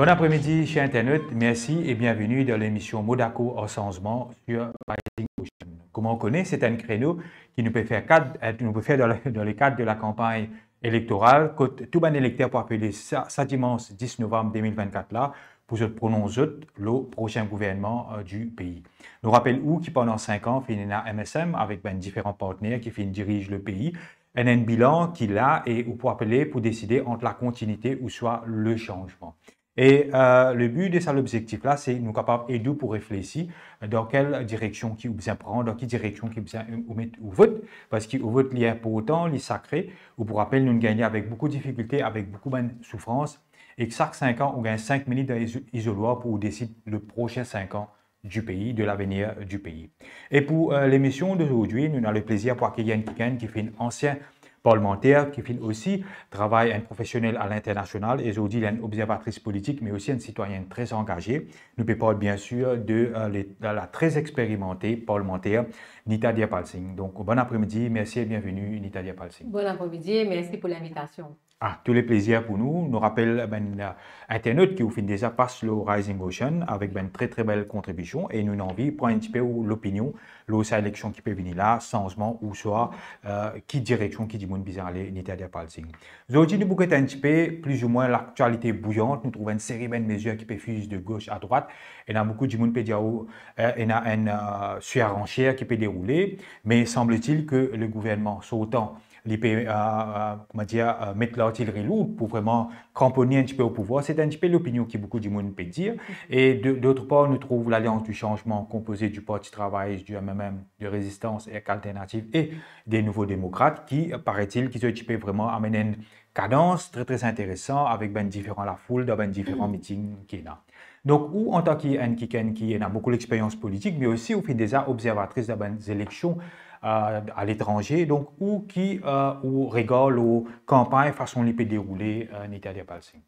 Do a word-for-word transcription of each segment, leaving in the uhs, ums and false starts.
Bon apremidi, ser internot. Mersi e bienveni dan lemision Mo Dakor ar Sanzman sur Rising Ocean. Kouma ou kone, se enn kreno ki nou pe fer kad, eh, nou pe fer dan le, dan le kad de la kanpagn elektoral, kot tou bann elekter pou apele sa, sa dimans dis novam de mil vennkat la, pou zot pronons zot lor prosin gouvernman, eh, di pei. Nou rapel ou ki pandan sink an, finn ena M S M avek bann diferan partner ki finn diriz le pei, enn, enn bilan ki la e ou pou apele pou deside ant la kontinite ouswa le sanzman. E, eh, le bi de sa lobzektif la, se nou kapav ed ou pou reflesi dan kel direksion ki ou bizin pran, dan ki direksion ki bizin ou met ou vot, parski ou vot li inportan, li sakre. Ou pou rapel, nou'nn gagne avek boukou difikilte, avek boukou bann soufrans, e sak sink an, ou gagn sink minit dan izo-, izolwar pou ou desid le prosin sink an di pei, de lavenir di pei. E pou, eh, lemision dozordi, nou ena le plezir pou akeyir enn kikenn ki finn ansien parlmanter, ki finn osi travay enn profesionel a linternasional, e zordi li enn obzervatris politik, me osi enn sitwayenn tre angaze. Nou pe parl, biensir, de, eh, le, la, la tre experimante parlmanter, Nita Deerpal Singh. Donk, bon apremidi, mersi e bienveni, Nita Deerpal Singh. Bon apremidi e mersi pou linvitasion. Ah, tou le plezir pou nou. Nou rapel bann, eh, internot ki ou finn deza pas lor Rising Ocean avek bann tre, tre bel kontribision e nou ena anvi pran enn tipe ou lopinion lor sa eleksion ki pe vini la, sanzman ouswa, eh, ki direksion ki dimoun bizin ale, Nita Deerpal Singh. Zordi, nou pou get enn tipe, plizoumwin, laktialite bouyant. Nou trouv enn seri bann mezir ki pe fiz de gos a drwat. Ena boukou dimoun pe dir ou, eh, ena enn, eh, surenchère ki pe deroule, me semble-t-il ke le gouvernman sortan, li pe, eh, eh, kouma dir, eh, met lartilri lour pou vreman kranpone enn tipe o pouvwar. Se enn tipe lopinion ki boukou dimoun pe dir. E de, d'autre part, nou trouv Lalians di Sanzman, konpoze di Parti Travayis, di M M M, di Rezistans ek Alternativ e de Nouvo Demokrat ki, eh, paret-il, ki zot ti pe vreman amenn enn kadans tre, tre interesan avek bann diferan lafoul dan bann diferan miting ki ena. Donk, ou, antan ki enn kikenn ki ena boukou lexperyans politik, me osi ou finn deza obzervatris dan bann zeleksion, eh, aletranze, donk, ou ki, eh, ou regar lor kanpagn, fason li pe deroule, eh, Nita Deerpal Singh?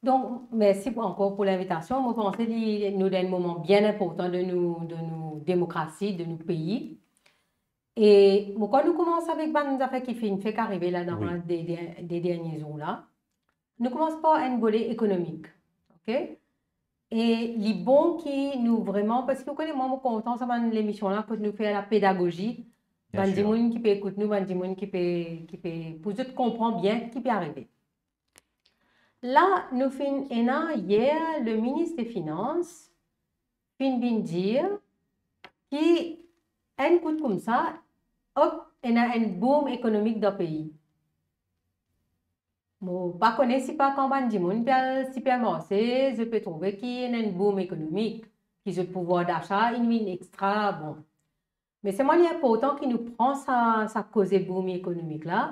Donk, mersi pou, ankor pou linvitasion. Mo panse li, nou dan enn moman bien inportan de nou, de nou demokrasi, de nou pei. E mo krwar nou koumans avek bann zafer ki finn fek arive la dan Wi. bann de, de, de dernie zour la. Nou koumans par enn vole ekonomik, ok? E li bon ki nou vreman, parski ou kone mwa, mo kontan sa bann lemision la kot nou fer lapedagozi, Bien bann sir. dimoun ki pe ekout nou, bann dimoun ki pe, ki pe, pou zot konpran bien ki pe arive. La, nou finn ena yer, le minis de finans finn vinn dir ki enn kout koumsa, op, ena enn boom ekonomik dan pei. Mo pa kone si pa kan bann dimoun pe al sipermarse, zot pe trouve ki ena enn boom ekonomik, ki zot pouvwar dasa inn vinn extra bon. Me selman li inportan ki nou pran sa, sa koze boom ekonomik la,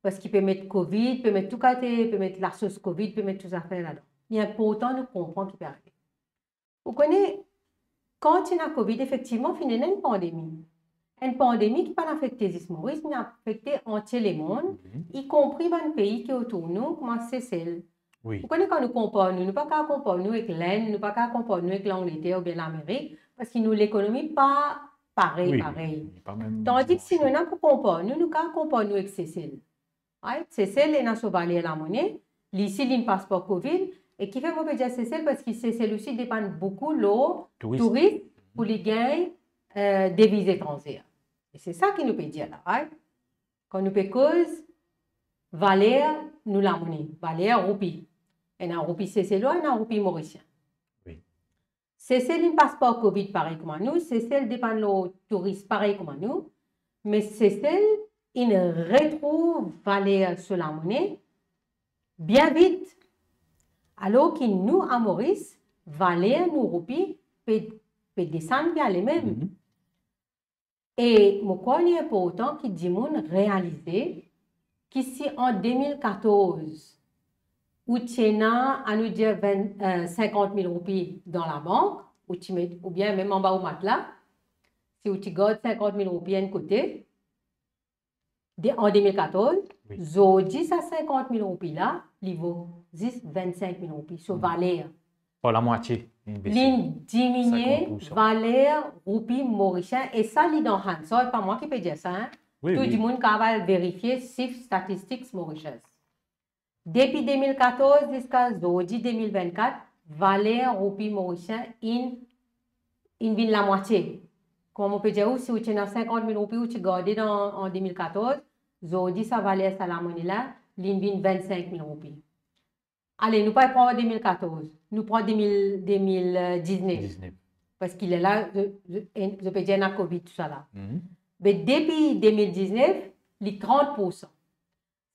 parski pe met covid, pe met tou kalite, pe met lasos covid, pe met tou zafer ladan. Li inportan nou konpran ki pe arive. Ou kone, kan ti ena covid, efektivman, finn ena enn pandemi. Enn pandemi ki pa'nn afekte zis Moris, li afekte antie lemond, Mhm. ikonpri bann pei ki otour nou, kouma Sesel. Wi. Ou kone, kan nou konpar nou, nou pa kav konpar nou ek Lenn, nou pa kav konpar nou ek Langleter oubien Lamerik, parski nou lekonomi pa parey, Wi, parey. li pa mem Tandi ki si nou dimansion. ena pou konpar nou, nou kav konpar nou ek Sesel. Right? Sesel ena so valer lamone, li si linn pas par covid, e kifer mo pe dir Sesel, parski Sesel osi depann boukou lor Touris. touris pou li gagn, eh, deviz etranzer. E se sa ki nou pe dir la, right? Kan nou pe koz valer nou lamone, valer roupi. Ena roupi seselwa, ena roupi morisien. Wi. Sesel inn pas par covid parey kouma nou, Sesel depann lor touris parey kouma nou, me Sesel inn retrouv valer so lamone bien vit. Alor ki nou, a Moris, valer nou roupi pe, pe desann, pe ale mem. Mhm. E mo krwar li inportan ki dimoun realize ki si an de mil katorz, ou ti ena, anou dir, vin, eh, sinkant mil roupi dan labank, ou ti met, oubien mem anba ou matla, si ou ti gard sinkant mil roupi enn kote, de, an de mil katorz, Wi. zordi sa sinkant mil roupi la, li vo zis vennsink mil roupi, so Hmm. valer. Par lamwatie, linn bese. Linn diminie Sinkant poursan. valer roupi morisien, e sa li dan Hansard, pa mwa ki pe dir sa, hein. Wi, Tou wi. dimoun kav al verifie sif Statistics Mauritius. Depi de mil katorz ziska zordi de mil vennkat, valer roupi morisien inn, inn vinn lamwatie. Kouma mo pe dir ou, si ou ti ena sinkant mil roupi, ou ti garde dan, an de mil katorz, zordi sa valer sa lamone la, linn vinn vennsink mil roupi. Ale, nou pa pran de mil katorz, nou pran de mil, de mil diznef. Diznef. Parski lerla, zot, zot, zot pe dir ena Covid, tousala. Mhm. Me depi de mil diznef, li trant poursan.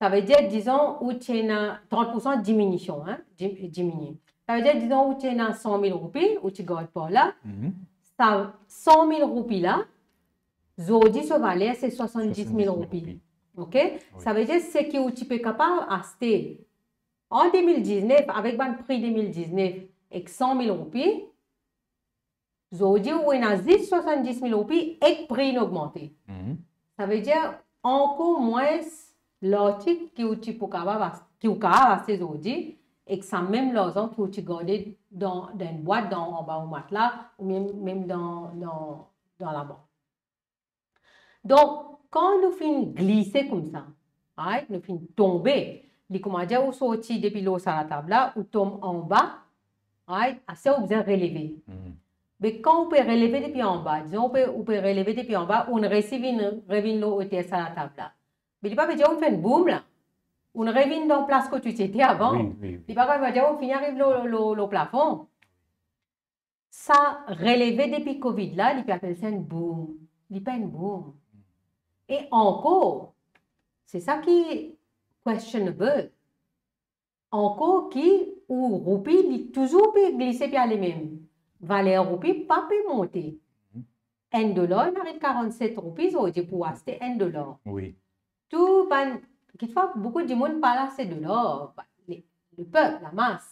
Savedir, dizon, ou ti ena trant poursan diminision, hein, di-, diminie. Savedir, dizon, ou ti ena san mil roupi, ou ti gard par la, Mhm. sa san mil roupi la, zordi so valer se swasanndis mil roupi. Swasanndis mil roupi. Ok? Wi. Savedir, seki ou ti pe kapav aste an de mil diznef, avek bann pri de mil diznef, ek san mil roupi, zordi ou ena zis swasanndis mil roupi ek pri inn ogmante. Mhm. Savedir, ankor mwins lartik ki ou ti pou kapav as-, ki ou kapav aste zordi, ek sa mem larzan ki ou ti garde dan, dan enn bwat, dan, anba ou matla, oubien mem dan, dan, dan labank. Donk, kan nou finn glise koumsa, right, nou finn tonbe, li koumadir ou sorti depi lor sa latab la, ou tom anba, right, aster ou bizin releve. Mhm. Me kan ou pe releve depi anba, dizon ou pe, ou pe releve depi anba, ou resi vinn, revinn lor oter sa latab la. Me li pa pe dir ou finn boum la. Ou revinn dan plas kot ou ti ete avan. Wi, wi, wi. Li pa pe dir ou finn ariv lor, lor, lor plafon. Sa releve depi Covid la, li pe apel sa enn boum. Li pa enn boum. E ankor, se sa ki questionable. Ankor ki ou roupi, li touzour pe glise pe ale mem. Valer roupi pa pe monte. Mhm. Enn dolar, inn ariv karannset roupi, zordi pou aste enn dolar. Wi. Tou bann, kitfwa, boukou dimoun pa al aste dolar, ba, le, lepep, lamas.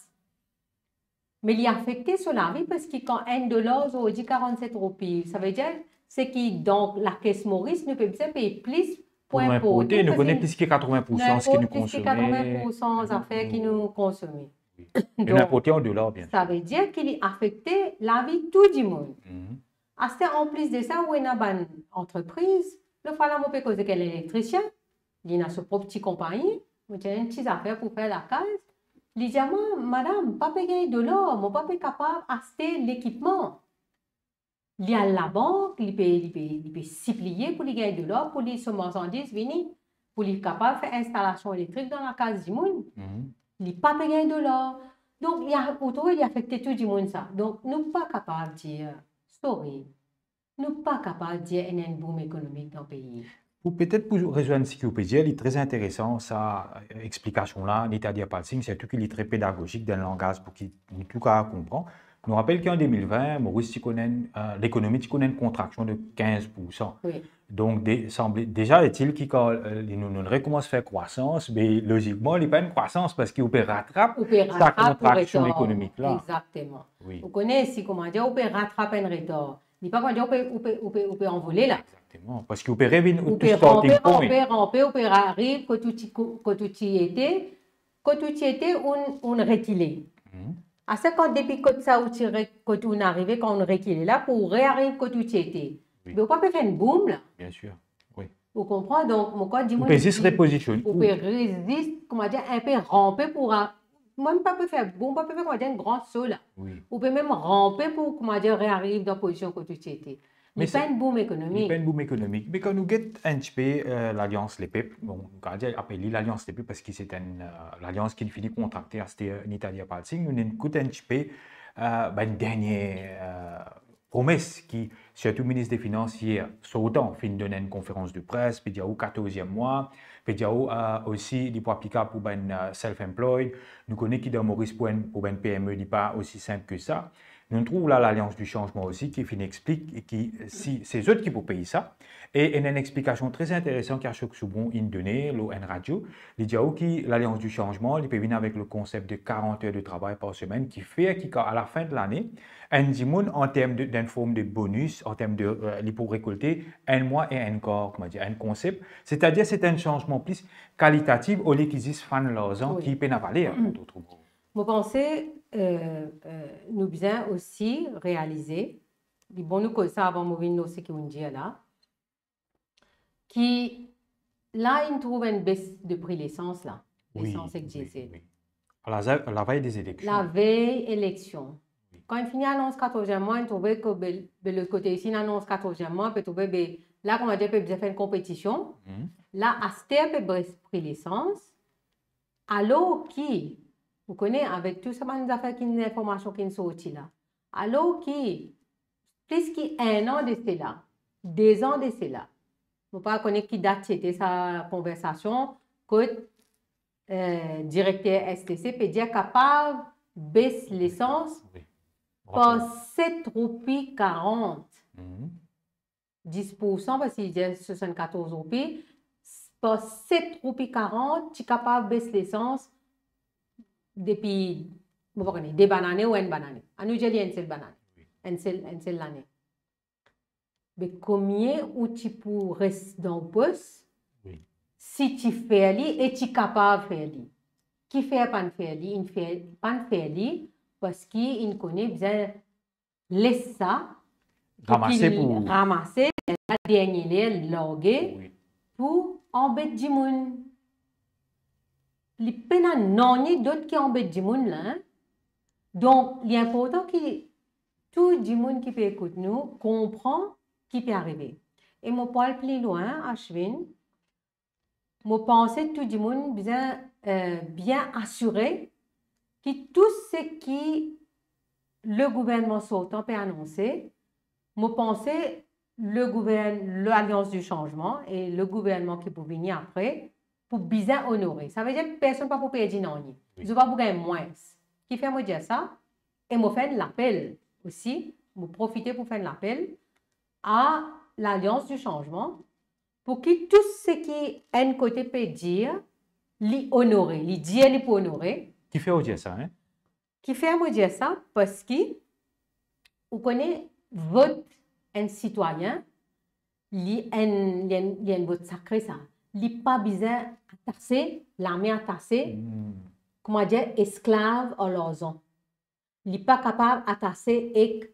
Me li afekte so lavi, parski kan enn dolar zordi karannset roupi, savedir, seki dan lakes Moris, nou pe bizin pey plis pou inporte, nou kone plis ki katrovin poursan seki nou konsome. Plis ki katrovin poursan zafer ki nou konsome. Wi. E nou inporte an dolar, bien sir. Donk, savedir ki li afekte lavi tou dimoun. Mhm. Aster, anplis de sa, ou ena bann antrepriz, lotfwa la, mo pe koz ek enn elektrisien, li ena so prop ti konpagni, mo ti ena enn ti zafer pou fer lakaz, li dir mwa, "Madam, pa pe gagn dolar, mo pa pe kapav aste lekipman." Li al labank, li pe, li pe, li pe sipliye pou li gagn dolar, pou li so marsandiz vini, pou li kapav fer instalasion elektrik dan lakaz dimoun. Mhm. Li pa pe gagn dolar. Donk, li a, ou trouve, li afekte tou dimoun sa. Donk, nou pa kapav dir, sorry, nou pa kapav dir ena enn boum ekonomik dan pei. Pou petet pou rezwenn seki ou pe dir, li tre interesan sa, eh, explikasion la, Nitalia Palsing, sirtou ki li tre pedagozik dan langaz pou ki nou tou kapav konpran. Nou rapel ki an de mil vin, Moris ti konn enn, eh, lekonomi ti konn enn kontraksion de kinz poursan. Wi. Donk, de, sanble, deza etil ki kan, eh, nou, nou rekoumans fer krwasans, be lozikman, li pa enn krwasans parski ou pe ratrap sa kontraksion ekonomik la. Ou pe ratrap ou retar. Exakteman. Wi. Ou kone, si, koumadir, ou pe ratrap enn retar. Li pa koumadir ou pe, ou pe, ou pe, ou pe anvole la. Exakteman. Parski ou pe revinn, ou pe touche starting point. Ou pe ranpe, ranpe, ranpe, ou pe ariv kot ou ti, kot ou ti ete, kot ou ti ete, ou, ou rekile. Mhm. Aster kan depi kot sa ou ti re-, kot ou arive, kan ou rekile la, pou ou reariv kot ou ti ete. Wi. Be ou pa pe fer enn boum la. Bien sir. Wi. Ou konpran? Donk, mo krwar dimoun... Ou pe zis repozisionn ou. Ou pe re-, zis, koumadir, enpe ranpe pou ra-, mem pa pe fer, bon, pa pe fer, koumadir, enn gran so la. Wi. Ou pe mem ranpe pou, koumadir, reariv dan pozision kot ou ti ete. Li pa enn boum ekonomik. Li pa enn boum ekonomik. Me kan nou get enn tipe, eh, Lalians Lepep, bon, nou kapav dir apel li Lalians Lepep parski se enn, eh, lalians ki fini kontrakte aster, eh, Nitalia Palsing, nou inn ekout enn tipe, eh, bann dernie, eh, promes ki sirtou minis de finans yer sortan finn donn enn konferans de pres, pe dir ou katorz mwa, pe dir ou, eh, osi li pou aplikab pou bann, eh, self-employed. Nou kone ki dan Moris pou enn, pou bann P M E, li pa osi sinp ki sa. Nou trouv la Lalians di Sanzman osi ki finn explik ki si se zot ki pou pey sa. E ena enn explikasion tre interesan ki Ashok Soubhon inn done lor enn radio. Li dir ou ki Lalians di Sanzman, li pe vinn avek le konsep de quarante heures de travail par semaine, ki fer ki kan, a la fin de lane, enn dimoun, an term de, dan enn form de bonis, an term de, eh, li pou rekolte enn mwa e enn kar, koumadir, enn konsep. Setadir, se enn sanzman plis kalitatif, olie ki zis fann larzan ki pena valer, ant autres mots. Mo panse, eh, eh, nou bizin osi realize, li bon nou koz sa avan mo vinn lor seki ou'nn dir la, ki la inn trouv enn bes de pri lesans la. Wi, lesans ek wi, diesel. Wi. Lavey, lavey de eleksion. Lavey eleksion. Wi. Kan inn fini anons katorz mwa, inn trouve ke be, be lot kote isi, inn anons katorz mwa, pe trouve be, la, koumadir, pe bizin fer enn konpetision. Mhm. La, aster pe bes pri lesans. Alor ki, ou kone, avek tou sa bann zafer ki, linformasion ki inn sorti la, alor ki, plis ki enn an de sela, de zan de sela, mo pa kone ki dat ti ete sa konversasion, kot, eh, direkter S T C pe dir kapav bes lesans Wi. par Rapel. set roupi karant. Mhm. Dis poursan, parski li dir swasann-katorz roupi, par set roupi karant, ti kapav bes lesans depi, mo pa kone, de bann ane ou enn bann ane. Anou dir li enn sel bann ane. Wi. Enn sel, enn sel lane. Be komie ou ti pou res dan ou pos, Wi. si ti fer li e ti kapav fer li. Kifer pa'nn fer li? Inn fer, pa'nn fer li, parski inn kone bizin les sa, pou Ramase ki pou ramase, la dernie ler large Wi. pou anbet dimoun. Li pena nanye dot ki anbet dimoun la, hein. Donk, li inportan ki tou dimoun ki pe ekout nou konpran ki pe arive. E mo pou al pli lwin, Ashwin, mo panse tou dimoun bizin, eh, bien asire ki tou seki le gouvernman sortan pe anonse, mo panse le gouvern-, Lalians di Sanzman e le gouvernman ki pou vini apre pou bizin onore. Savedir personn pa pou perdi nanye. Wi. Zot pa pou gagn mwins. Kifer mo dir sa? E mo fer enn lapel osi, mo profite pou fer enn lapel a Lalians di Sanzman, pou ki tou seki enn kote pe dir, li onore, li dir li pou onore. Kifer ou dir sa, hein? Kifer mo dir sa? Parski, ou kone, vot enn sitwayin, li enn, li enn, li enn vot sakre sa. Li pa bizin atase, lame atase, Hmm. koumadir, esklav ar larzan. Li pa kapav atase ek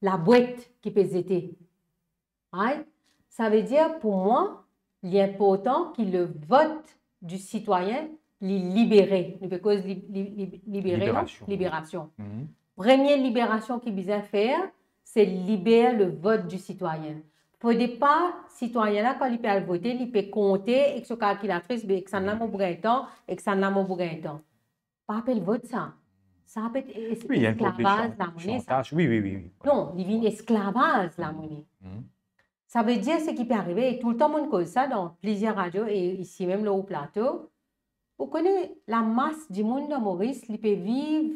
labwet ki pe zete. Right? Savedir, pou mwa, li inportan ki le vot di sitwayin, li libere. Nou pe koz li, li, li, libere, non? Liberasion. Liberasion. Mhm. Premie liberasion ki bizin fer, se liber le vot di sitwayin. Fode pa sitwayin la, kan li pe al vote, li pe konte ek so kalkilatris, be ek sannla mo pou gagn tan, ek sannla mo pou gagn tan. Pa apel vot sa. Sa apel es-, Wi, li enn form de esklavaz chan-, lamone, sa. Chantaj. Wi, wi, wi, wi. Non, li vinn esklavaz lamone. Mhm. Savedir seki pe arive, e toultan monn koz sa dan plizier radio e isi mem lor plato, ou kone, lamas dimoun dan Moris, li pe viv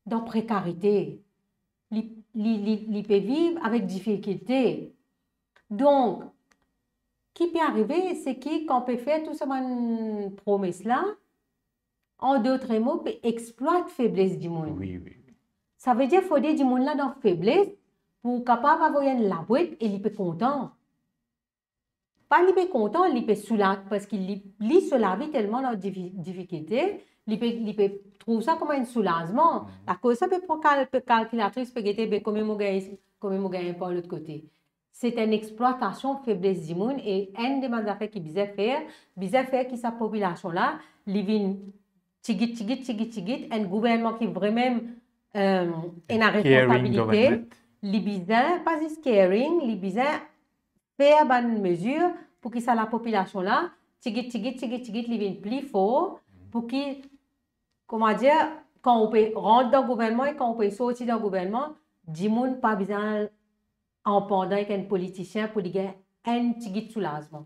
dan prekarite. Li, li, li, li pe viv avek difikilte. Donk, ki pe arive, seki kan pe fer tou sa bann promes la, an dot mo, pe explwat febles dimoun. Wi, wi, wi. Savedir fode dimoun la dan febles pou kapav avoy enn labwet e li pe kontan. Pa li pe kontan, li pe soulaz, parski li, li so lavi telman dan difi-, difikilte, li pe, li pe trouv sa kouma enn soulazman. Mhm. Akoz sa pe pran kal-, pe kalkilatris, pe gete, be, komie mo gagn, komie mo gagn par lot kote. Se enn explwatasion febles dimoun e enn de bann zafer ki bizin fer, bizin fer ki sa popilasion la, li vinn tigit, tigit, tigit, tigit, enn gouvernman ki vremem, eh, ena Caring responsabilite, government. Li bizin, pa zis caring, li bizin fer bann mezir pou ki sa lapopilasion la, tigit, tigit, tigit, tigit, li vinn pli for, Mhm. pou ki, koumadir, kan ou pe rant dan gouvernman e kan ou pe sorti dan gouvernman, dimoun pa bizin al anpandan ek enn politisien pou li gagn enn tigit soulazman.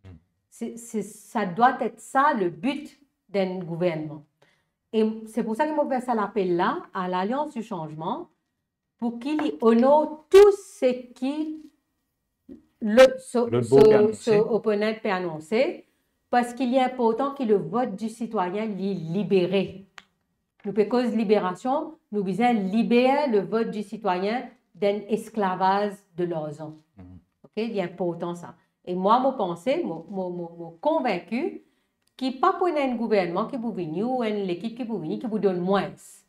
Hmm. Se, se, sa dwa et sa le but d'enn gouvernman. E se pou sa ki mo fer sa lapel la a Lalians di Sanzman, pou ki li onor tou seki lot so, Lot bor so, pe anonse. So opponent pe anonse, parski li inportan ki le vot di sitwayin li libere. Nou pe koz liberasion, nou bizin liber le vot di sitwayin d'enn esklavaz de larzan. Mhm. Ok, li inportan sa. E mwa, mo panse, mo, mo, mo, mo konvinki ki pa pou ena enn gouvernman ki pou vini ou enn lekip ki pou vini ki pou donn mwins.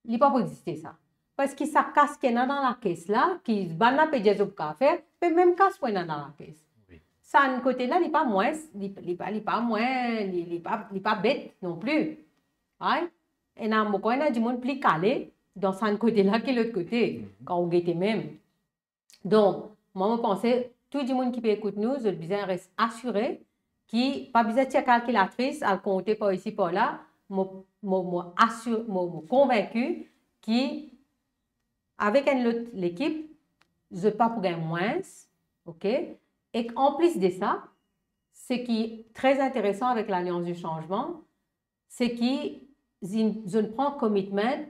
Li pa pou existe sa. Parski sa kas ki ena dan lakes la, ki bann la pe dir zot pou kapav fer, pe mem kas pou ena dan lakes. Wi. sa enn kote la, li pa mwins, li, li pa, li pa mwin, li, li pa, li pa bet non pli. Right? Ena, mo krwar ena dimoun pli kale dan sa enn kote la ki lot kote, kan ou gete mem. Donk, mwa, mo panse, tou dimoun ki pe ekout nou, zot bizin res asire ki pa bizin tir kalkilatris, al konte par isi, par la. Mo, mo, mo asir-, mo, mo konvinki ki avek enn lot lekip, zot pa pou gagn mwins, ok? Ek anplis de sa, seki tre interesan avek Lalians di Sanzman, seki zin-, zot inn pran commitment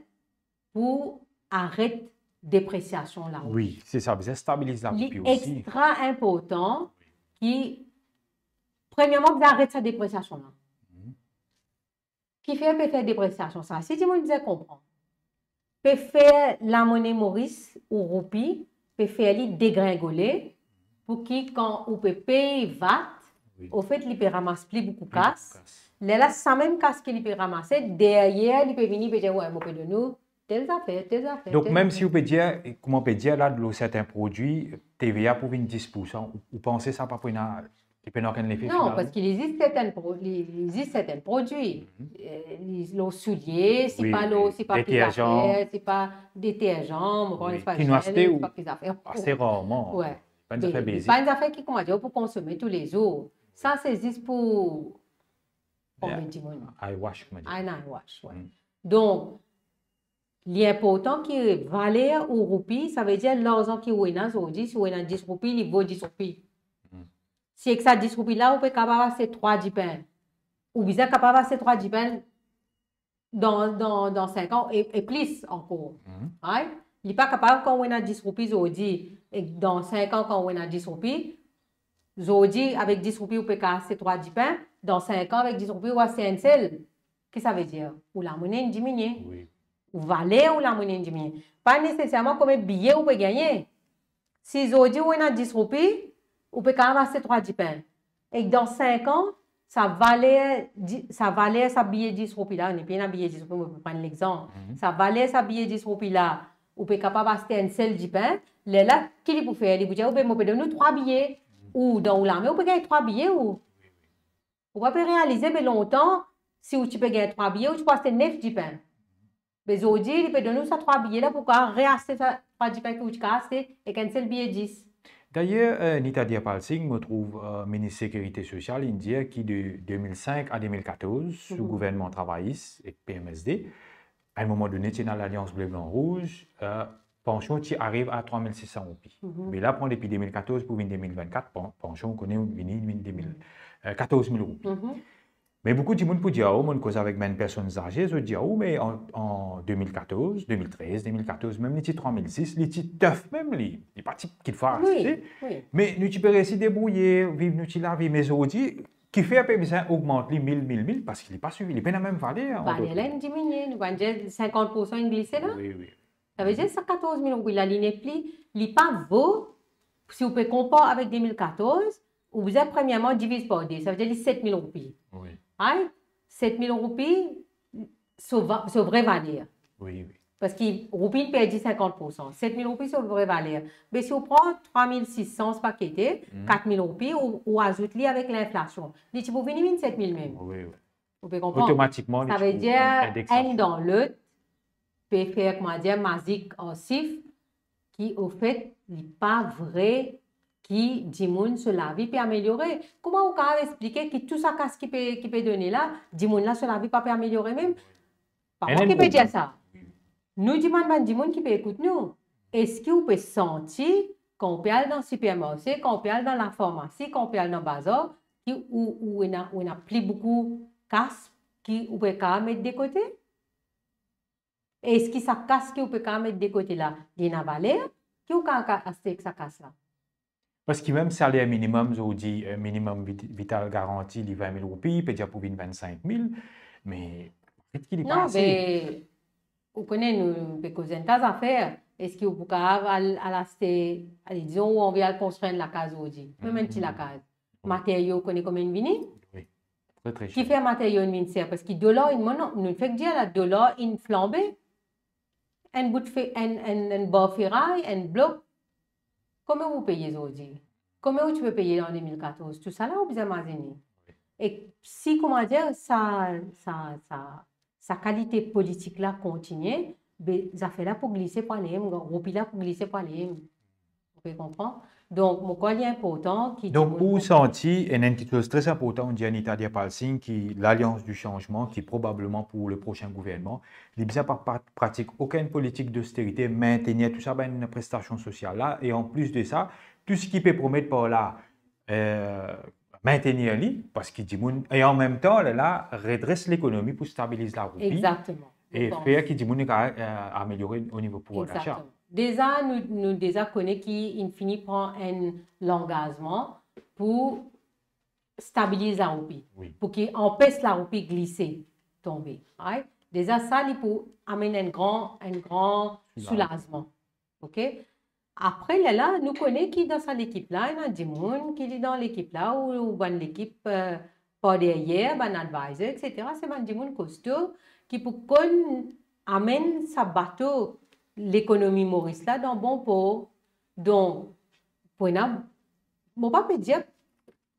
pou aret depresiasion la. Wi, se sa, bizin stabiliz lapoupi osi. Li extra inportan ki, premierman, bizin aret sa depresiasion la. Mhm. Kifer pe fer depresiasion sa? Si dimoun bizin konpran, pe fer lamone Moris ou roupi, pe fer li degringole, pou ki kan ou pe pey vat, wi, ofet, li pe ramas pli boukou kas. Pli boukou kas. Lerla, sa mem kas ki li pe ramase, deryer, li pe vini, pe dir, "Wi, mo pe donn ou tel zafer, tel zafer, tel zafer." Donk, mem si ou pe dir, kouma pe dir la, lor sertin prodwi, T V A pou vinn dis poursan, ou, ou panse sa pa pou ena, li pena okenn lefe finalman? Non, parski li zis sertin pro-, li, li zis sertin prodwi. Mhm. Eh, li, lor soulie, si, wi, pa lor, wi, si pa ki deterzan, zafer, si pa deterzan, mo konn, wi, pa ki nou aste, si pa ki zafer. Ase rarman. Wi. Pa enn zafer, me, bezik, pa enn zafer ki, kouma dir, pou konsome toulezour. Sa, se zis pou, yeah, konbien dimoun? Eyewash, kouma dir. Enn eyewash, wi. Mm. Donk, li inportan ki valer ou roupi, savedir larzan ki ou ena zordi, si ou ena dis roupi, li vo dis roupi. Mm. Si ek sa dis roupi la, ou pe kapav aste trwa dipin, ou bizin kapav aste trwa dipin dan, dan, dan sink an e, e plis ankor. Mhm. Right? Li pa kapav, kan ou ena dis roupi zordi, e dan sink an, kan ou ena dis roupi, zordi, avek dis roupi, ou pe kapav aste trwa dipin, dan sink an, avek dis roupi, ou aste enn sel. Ki savedir? Ou lamone inn diminie. Wi. Ou valer ou lamone inn diminie. Pa neseserman kouma biye ou pe gagne. Si zordi ou ena dis roupi, ou pe kapav aste trwa dipin. Ek dan sink an, sa valer di-, sa valer sa biye dis roupi la, nepli ena biye dis roupi, mo pe pran lexanp. Mhm. Sa valer sa biye dis roupi la, ou pe kapav aste enn sel dipin. Lerla, ki li pou fer? Li pou dir, "Oubien mo pe donn ou trwa biye." Ou dan ou lame, ou pe gagn trwa biye, ou. Ou pa pe realize, me lontan, si ou ti pe gagn trwa biye, ou ti pou aste nef dipin. Me zordi, li pe donn ou sa trwa biye la, pou kapav reaste sa trwa dipin ki ou ti kapav aste ek enn sel biye dis. Dayer, eh, Neeta Deerpal Singh, mo trouv, eh, minis sekirite sosial, inn dir ki de de mil sink a de mil katorz, sou, mhm, gouvernman travayis ek P M S D, a enn moman done, ti ena Lalians Ble Blan Rouz, eh, pansion ti ariv a trwa mil sis san roupi. Mhm. Me la, pran depi de mil katorz pou vinn de mil vennkat, pan-, pansion, ou kone, vini, vinn de mil, mhm, eh, katorz mil roupi. Mhm. Me boukou dimoun pou dir, "Oh, mo'nn koz avek bann personn zaze," zot dir, "Oh, me an, an de mil katorz, de mil trez, de mil katorz, mem li ti trwa mil sis, li ti tough mem li, li pa ti kikfwa, wi, ase." Wi. Me nou ti pe resi debrouye, viv nou ti lavi, me zordi, kifer pe bizin ogmant li mil, mil, mil, parski li pa swiv, li pena mem valer, an dot mo. Valer la inn diminie, nou pa dir sinkant poursan inn glise la. Wi, wi. Savedir sa katorz mil roupi la, li nepli, li pa vo, si ou pe konpar avek de mil katorz, ou bizin premierman diviz par de, savedir li set mil roupi. Wi. Right? Set mil roupi, so va-, so vre valer. Wi, wi. Parski roupi inn perdi sinkant poursan. Set mil roupi so vre valer. Me si ou pran trwa mil sis san, pa kete, mhm, kat mil roupi, ou, ou azout li avek linflasion, li ti pou vini vinn set mil mem. Wi, wi. Ou pe konpran? Otomatikman, li ti pou enn indeksasyon. Savedir, enn dan lot, pe fer, kouma dir, mazik ar sif, ki, ofet, li pa vre ki dimoun so lavi pe ameliore. Kouma ou kapav explike ki tou sa kas ki pe, ki pe done la, dimoun la so lavi pa pe ameliore mem? Pa mwa ki pe dir sa. Nou dimann bann dimoun ki pe ekout nou, eski ou pe santi, kan ou pe al dan sipermarse, kan ou pe al dan lafarmasi, kan ou pe al dan bazar, ki ou, ou ena, ou ena pli boukou kas ki ou pe kapav met de kote? Eski sa kas ki ou pe kapav met de kote la, li ena valer ki ou kapav aste ek sa kas la? Parski mem saler minimem, zordi, eh, minimem vit-, vital garanti, li vin mil roupi, pe dir pou vinn vinn sink mil, me paret ki li pa ase. Non, me ou kone, nou pe koz enn ta zafer. Eski ou pou kapav al, al aste, ale, dizon, ou anvi al konstrir enn lakaz zordi, mem enn ti lakaz. Materyo, ou kone konbien inn vini? Wi. Tre, tre ser. Kifer materyo inn vinn ser? Parski dolar inn mont, non, nou fek dir la, dolar inn flanbe. Enn bout fe-, enn, enn, enn bar feray, enn blok, konbien ou peye zordi? Kouma ou ti pe peye an de mil katorz? Tousala ou bizin mazine. E si, kouma dir, sa, sa, sa, sa kalite politik la kontinie, be, zafer la pou glise pou ale, roupi la pou glise pou ale. Ou pe konpran? Donk, mo krwar li inportan ki... Donk, dimoun ou konpran. Santi, ena enn kiksoz tre inportan, ou dir Anita Deerpal Singh, ki Lalians di Sanzman, ki probableman pou le prosin gouvernman, li bizin pa, pa pratik okenn politik dosterite, mintenir tou sa bann prestasion sosial la, e an plis de sa, tou seki pe promet par la, eh, mintenir li, parski dimoun, e an mem tan, la, la, redres lekonomi pou stabiliz laroupi. Exactement. E fer ki dimoun kapav, eh, ameliore o nivo pouvwar dasa. Exactement. Deza, nou, nou deza kone ki inn fini pran enn langazman pou stabiliz laroupi, wi, pou ki anpes laroupi glise, tonbe, right? Deza sa, li pou amenn enn gran, enn gran soulazman. Soulazman. Ok? Apre, lerla, nou kone ki dan sa lekip la, ena dimoun ki li dan lekip la, ou, ou bann lekip, eh, par deryer, bann advisor, et cetera, se bann dimoun kosto ki pou konn amenn sa bato lekonomi Moris la dan bon por. Donk, pou ena, mo pa pe dir,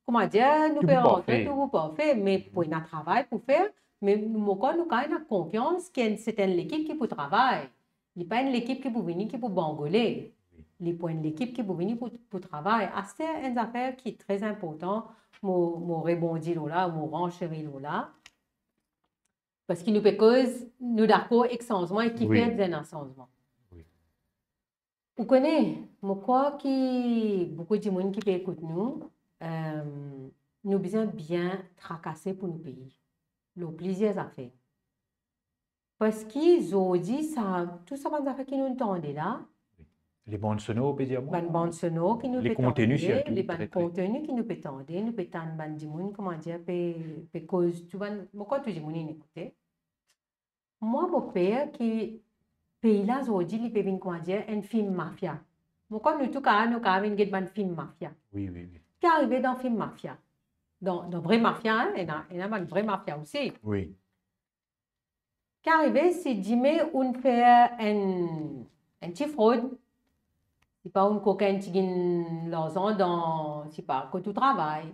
kouma dir, nou pe rant, tou pou parfe, me pou ena travay pou fer, me mo krwar nou kapav ena konfians ki enn, se enn lekip ki pou travay. Li pa enn lekip ki pou vini, ki pou bangole. Li pou enn lekip ki pou vini pou, pou travay. Aster, enn zafer ki tre inportan, mo, mo rebondi lor la, mo ransheri lor la. Parski nou pe koz, nou dakor ek sanzman e ki fer bizin ena sanzman. Wi. Ou kone, mo krwar ki boukou dimoun ki pe ekout nou, eh, nou bizin bien trakase pou nou pei, lor plizier zafer. Parski zordi, sa, tou sa bann zafer ki nou tande la, les bandes sonores, ou pe dir mwa? Bann bann sonor ki nou pe tande, les bann konteni ki nou pe tande, nou pe tann bann dimoun, kouma dir, pe, pe koz, tou bann, mo krwar tou dimoun inn ekoute. Mwa, mo per ki pei la zordi, li pe vinn, kouma dir, enn fim mafia. Mo krwar nou tou kapav, nou kapav vinn get bann fim mafia. Wi, wi, wi. Ki arive dan fim mafia? Dan, dan vre mafia, hein, ena, ena bann vre mafia osi. Wi. Ki arive si dime ou'nn fer enn, enn ti frod, sipa ou'nn kokin ti gagn larzan dan, sipa kot ou travay,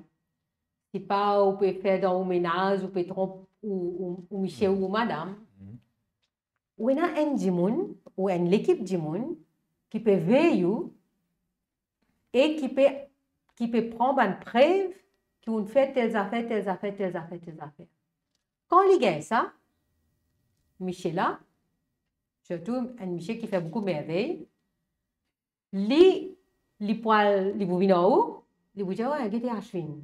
sipa ou pe fer dan ou menaz, ou pe tronp ou, ou, ou misie ou madam. Mhm. Ou ena enn dimoun, ou enn lekip dimoun ki pe vey ou, e ki pe, ki pe pran bann prev ki ou'nn fer tel zafer, tel zafer, tel zafer, tel zafer. Kan li gagn sa, misie la, sirtou enn misie ki fer boukou mervey, li, li pou al, li pou vinn ar ou, li pou dir, "Wey, gete Ashwin,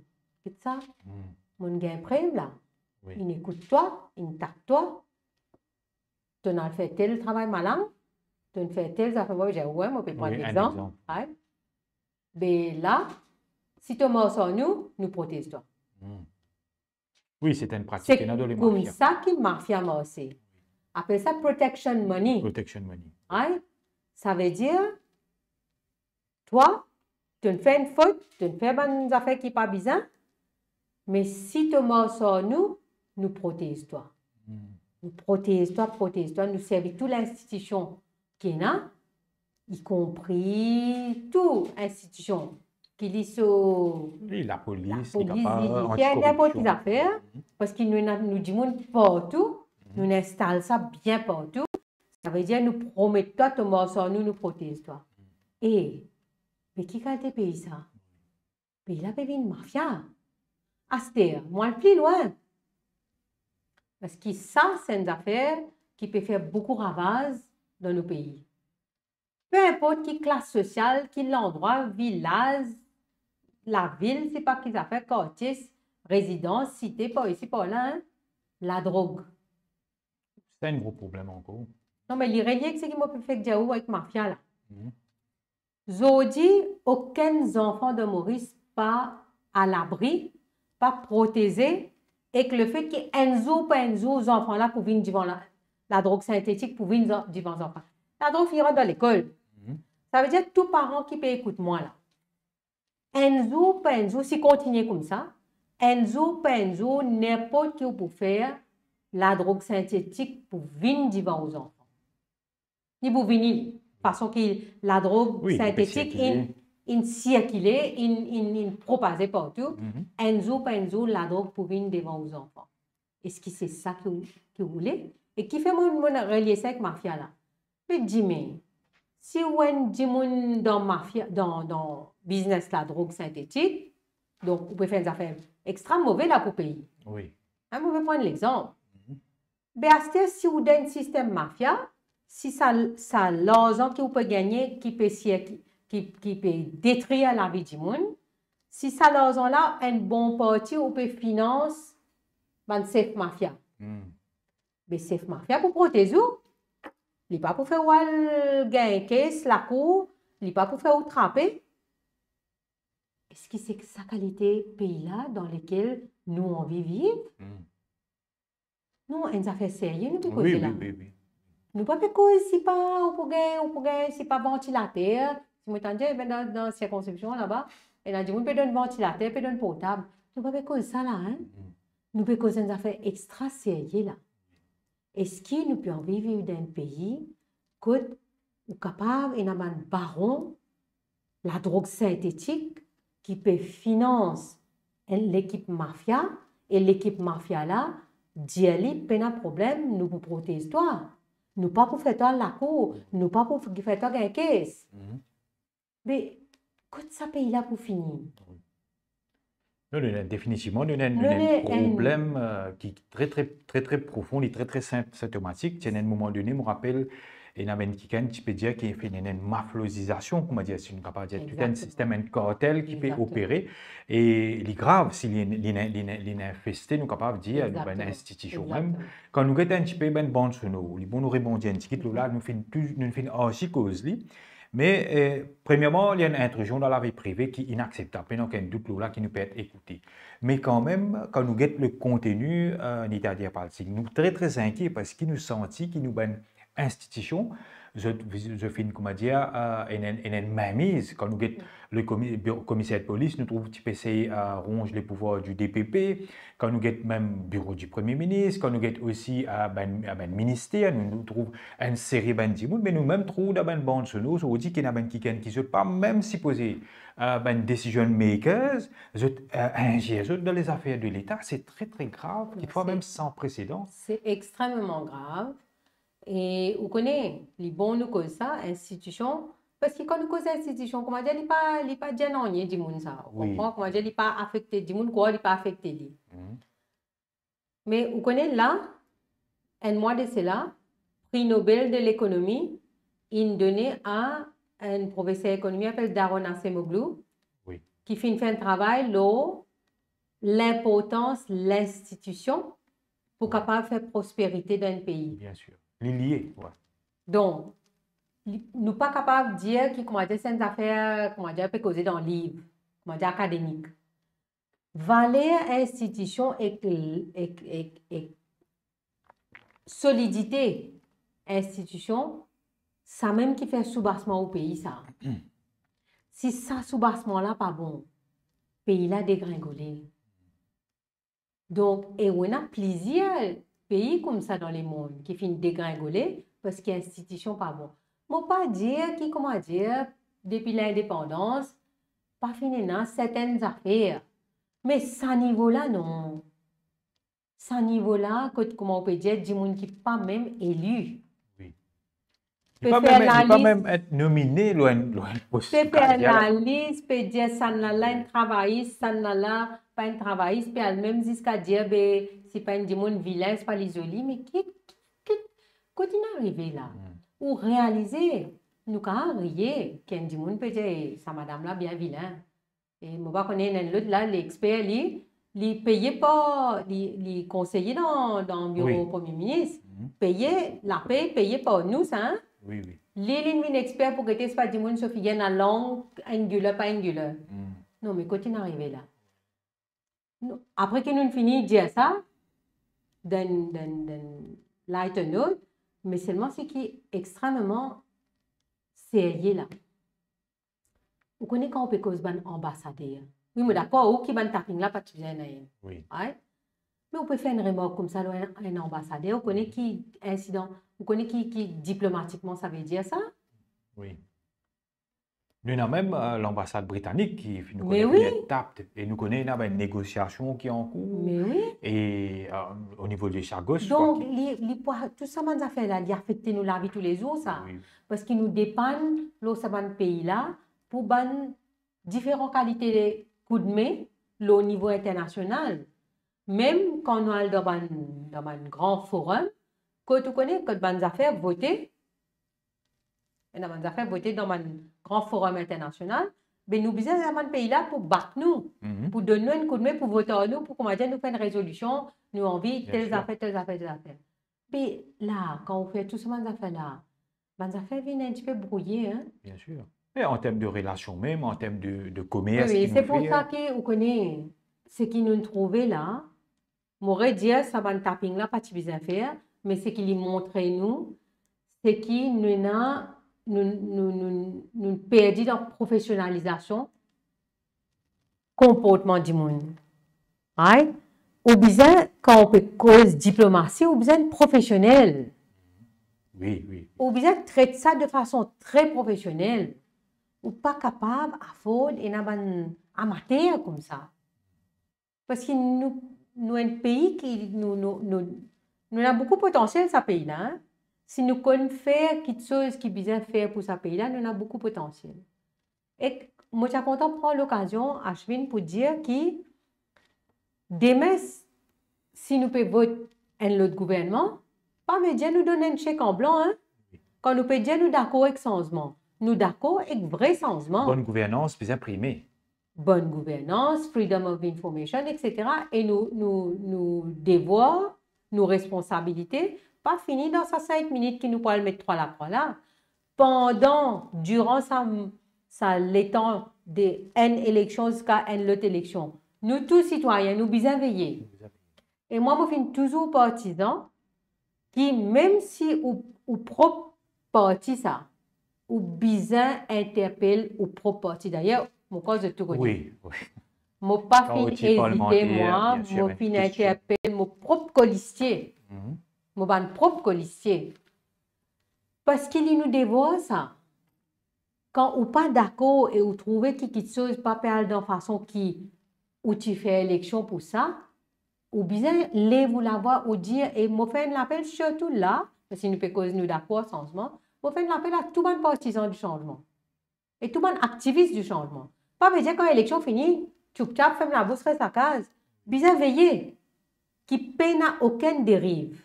get sa, hmm, mo'nn gagn prev la, wi, inn ekout twa, inn tak twa, to'nn al fer tel travay malang, to'nn fer tel zafer." Mo dir, wey, mo pe pran, wi, enn lexanp, lexanp. Right? Be la, si to mars ar nou, nou protez twa. Hmm. Wi, se enn pratik ki ena dan lemafia. Se koumsa ki mafia marse. Apel sa protection money. Protection money. Right? Savedir, twa, to'nn fer enn fot, to'nn fer bann zafer ki pa bizin, me si to mars ar nou, nou protez twa. Hmm. Nou protez twa, protez twa, nou servi tou linstitisyon ki ena, ikonpri tou institision ki li so... Wi, lapolis, lapolis, zidiser, ninport ki zafer, mhm, parski nou ena, nou dimoun partou, mhm, nou instal sa bien partou. Savedir nou promet twa, to mars ar nou, nou protez twa. E, me ki kalite pei sa? Pei la pe vinn mafia. Aster, mo al pli lwin. Parski sa, se enn zafer ki pe fer boukou ravaz dan nou pei. Pe inport ki klas sosial, ki landrwa, vilaz, lavil, sipa ki zafer, kartie, rezidans, site, par isi, par la, hein, ladrog. Sa enn gro problem ankor. Non, me li relie ek seki mo pe fek dir ou ek mafia la. Mhm. Zordi, okenn zanfan dan Moris pa alabri, pa proteze, ek lefet ki enn zour pa enn zour, zanfan la pou vinn divan la, ladrog sintetik pou vinn zan-, divan zanfan. Ladrog finn rant dan lekol. Mhm. Savedir tou paran ki pe ekout mwa la, enn zour pa enn zour, si kontinie koumsa, enn zour pa enn zour, ninport ki ou pou fer, ladrog sintetik pou vinn divan ou zanfan. Li pou vini, fason ki ladrog sintetik inn, wi, li pe sirkile, inn sirkile, inn, inn, inn propaze partou, enn zour pa enn zour, ladrog pou vinn devan ou zanfan. Eski se sa ki ou, ki ou le? E ki fer mo, mo relie sa ek mafia la. Me dime, si ou enn dimoun dan mafia, dan, dan biznes ladrog sintetik, donk ou pe fer enn zafer extra move la pou pei. Wi. Hein, mo pe pran lexanp. Be aster, si ou dan enn sistem mafia, si sa, sa larzan ki ou pe gagne, ki pe sir-, ki, ki, ki pe detrir lavi dimoun, si sa larzan la, enn bon parti ou pe finans bann sef mafia. Hmm. Be sef mafia pou protez ou. Li pa pou fer ou al gagn kes lakour, li pa pou fer ou trape. Eski se sa kalite pei la dan lekel nou anvi viv? Hmm. Non, enn zafer serye nou pe Wi, koze wi, la. wi, wi. Nou pa pe koz si pa ou pou gagn, ou pou gagn, si pa vantilater. Si mo tann dir, ben, dan, dan sirkonskripsion laba, ena dimoun pe donn vantilater, pe donn portab. Nou pa pe koz sa la, hein? Hmm. Nou pe koz enn zafer extra serye la. Eski nou pe anvi viv dan enn pei kot ou kapav ena bann baron ladrog sintetik ki pe finans enn lekip mafia, e lekip mafia la dir li, "Pena problem, nou pou protez twa. Nou pa pou fer twa al lakour, nou pa pou fer twa gagn kes." Mhm. Me kot sa pei la pou fini? Non, nou ena definitivman, nou ena, nou Nou ena ena enn enn problem, euh, ki tre, tre, tre, tre profon, li tre, tre sin-, sintomatik. Ti ena enn moman done, mo rapel, ena bann kikenn ti pe dir ki finn ena enn mafiazizasion, kouma dir, si nou kapav dir, tou enn Exactement. Sistem, enn kartel ki pe Exactement. opere. E li grav si li, li, li, li, li infeste, nou kapav dir, nou bann Exactement. Institision mem. Exactement. Kan nou get enn tipe bann bann sono, li bon nou rebondi enn tigit lor la, nou finn tou, nou finn osi koz li. Me, eh, premierman, li enn intruzion dan lavi prive ki inakseptab, pena okenn dout lor la ki nou pe et ekoute. Me kanmem, kan nou get le konteni, eh, Nita dir parti, nou tre, tre inkie parski nou santi ki nou bann institision, zot, zot finn, kouma dir, eh, ena, ena enn mainmiz. Kan nou get le komi-, biro, komiser de polis, nou trouv ti pe sey, eh, ronz le pouvwar du D P P. Kan nou get mem biro di Premie Minis, kan nou get osi, eh, bann, eh, bann minister, nou, nou trouv enn seri bann dimoun, me nou mem trouv dan bann bann sono, zot dir ki ena bann kikenn ki zot pa mem sipoze, eh, bann decision makers, zot, eh, injir zot dan lezafer de Leta, se tre, tre grav, Non, kitfwa se mem san presedan. Se extrememan grav. E ou kone, li bon nou koz sa, institision, parski kan nou koz institision, kouma dir, li pa, li pa dir nanye dimoun sa. Ou Wi. Konpran? Kouma dir, li pa afekte dimoun, krwar li pa afekte li. Mhm. Me ou kone la, enn mwa de sela, pri Nobel de lekonomi inn done a enn profeser ekonomi apel Daron Acemoglu, Wi. Ki finn fer enn travay lor linportans linstitision pou kapav fer prosperite dan enn pei. Bien sir. Li lie, wi. Donk, li, nou pa kapav dir ki, kouma dir, se enn zafer, kouma dir, pe koze dan liv, kouma dir, akademik. Valer institision ek, ek, ek solidite institision, samem ki fer soubasman ou pei sa. Si sa soubasman la pa bon, pei la degringole. Donk, e ou ena plizier pei koumsa dan lemond ki finn degringole parski institision pa bon. Mo pa dir ki, kouma dir, depi lindepandans, pa finn ena sertenn zafer. Me sa nivo la, non. Sa nivo la, kot, kouma ou pe dir, dimoun ki pa mem eli. Wi. Pe Li pa fer mem, li pa lalis. Mem et nomine lor enn, lor enn pos Pe fer kazial. Lalis, pe dir sannla la enn travayis, sannla la pa enn travayis, pe al mem ziska dir, be, si pa enn dimoun vilin, si pa li zoli, me ki, ki, ki, kot inn arive la? Hmm. Ou realize, nou kapav riye, ki enn dimoun pe dir, "E, sa madam la bien vilin." E mo pa kone, enn lot la, li exper, li, li peye par, li, li konseye dan, dan biro Wi. Premie Minis. Mhm. Peye, lapey, peye par nou sa, hein? Wi, wi. Li, li vinn exper pou gete si pa dimoun so figir ena lang angular, pa angular. Hmm. Non, me kot inn arive la? Nou, apre ki nou fini dir sa, dan, dan, dan lighter note, me selman seki extrememan serye la. Ou kone kan ou pe koz bann anbasader. Wi, mo dakor, ou ki bann tapping la pa ti bizin nanye. Wi. Right? Me ou pe fer enn remark koumsa lor enn, enn anbasader, ou kone ki insidan, ou kone ki, ki diplomatikman sa ve dir sa? Wi. Nou ena mem, eh, lanbasad britanik ki finn... Me wi. Finn et tape, e nou kone ena bann negosiasion ki ankour. Me wi. E, eh, o nivo de Chagos, donk, li, li pou, tou sa bann zafer la, li afekte nou lavi toulezour, sa. Wi. Parski nou depann lor sa bann pei la pou bann diferan kalite koudme lor nivo internasional. Mem kan nou al dan bann, dan bann gran forum, kot ou kone, kot bann zafer vote, ena bann zafer vote dan bann gran forum internasional, be nou bizin sa bann pei la pou back nou, mhm, pou donn nou enn koudme, pou vot ar nou, pou kouma dir nou fer enn rezolision, nou anvi... Bien sir. Tel zafer, tel zafer, tel zafer. Be la, kan ou fer tou sa bann zafer la, bann zafer vinn enn tipe brouye, hein? Bien sir. Me an term de relasion mem, an term de, de komers... Wi, wi, ki nou fer, se pou sa ki, ou kone, seki nou trouve la, mo redir sa bann tapping la pa ti bizin fer, me seki li montre nou, seki nou ena, nou, nou, nou, nou perdi dan profesionalizasion konportman dimoun. Right? Ou bizin, kan ou pe koz diplomasi, ou bizin profesionel. Wi, wi. Ou bizin tret sa de fason tre profesionel. Ou pa kapav afford ena bann amater koumsa. Parski nou, nou enn pei ki, nou, nou, nou, nou ena boukou potansiel sa pei la, hein. Si nou konn fer kiksoz ki bizin fer pou sa pei la, nou ena boukou potansiel. Ek mo ti a kontan pran lokazion, Ashwin, pou dir ki demin, s-, si nou pe vot enn lot gouvernman, pa ve dir nou donn enn sek an blan, hein. Kan nou pe dir nou dakor ek sanzman, nou dakor ek vre sanzman. Bonn gouvernans bizin prime. Bonn gouvernans, freedom of information, et cetera. E nou, nou, nou devwar, nou responsabilite, pa fini dan sa sink minit ki nou pou al met trwa lakrwa la. Pandan, diran sa, sa letan de enn eleksion ziska enn lot eleksion, nou tou sitwayin, nou bizin veye. E mwa, mo finn touzour partizan ki mem si ou, ou prop parti sa, ou bizin interpel ou prop parti. Dayer, mo krwar zot tou kone. Wi, wi. Mo pa finn ezite, mwa, mo finn interpel mo prop kolistie. Kan ou ti parlmante, bien sir, bien sir, enn kestion. Mhm. Mo bann prop kolistie. Parski li nou devwar sa. Kan ou pa dakor e ou trouve ki kiksoz pa pe al dan fason ki ou ti fer eleksion pou sa, ou bizin lev ou lavwa, ou dir, e mo fer enn lapel sirtou la, parski nou pe koz nou dakor sanzman, mo fer enn lapel a tou bann partizan di sanzman e tou bann aktivis di sanzman. Pa ve dir kan eleksion fini, tchouptchap, ferm labous, res lakaz. Bizin veye ki pena okenn deriv.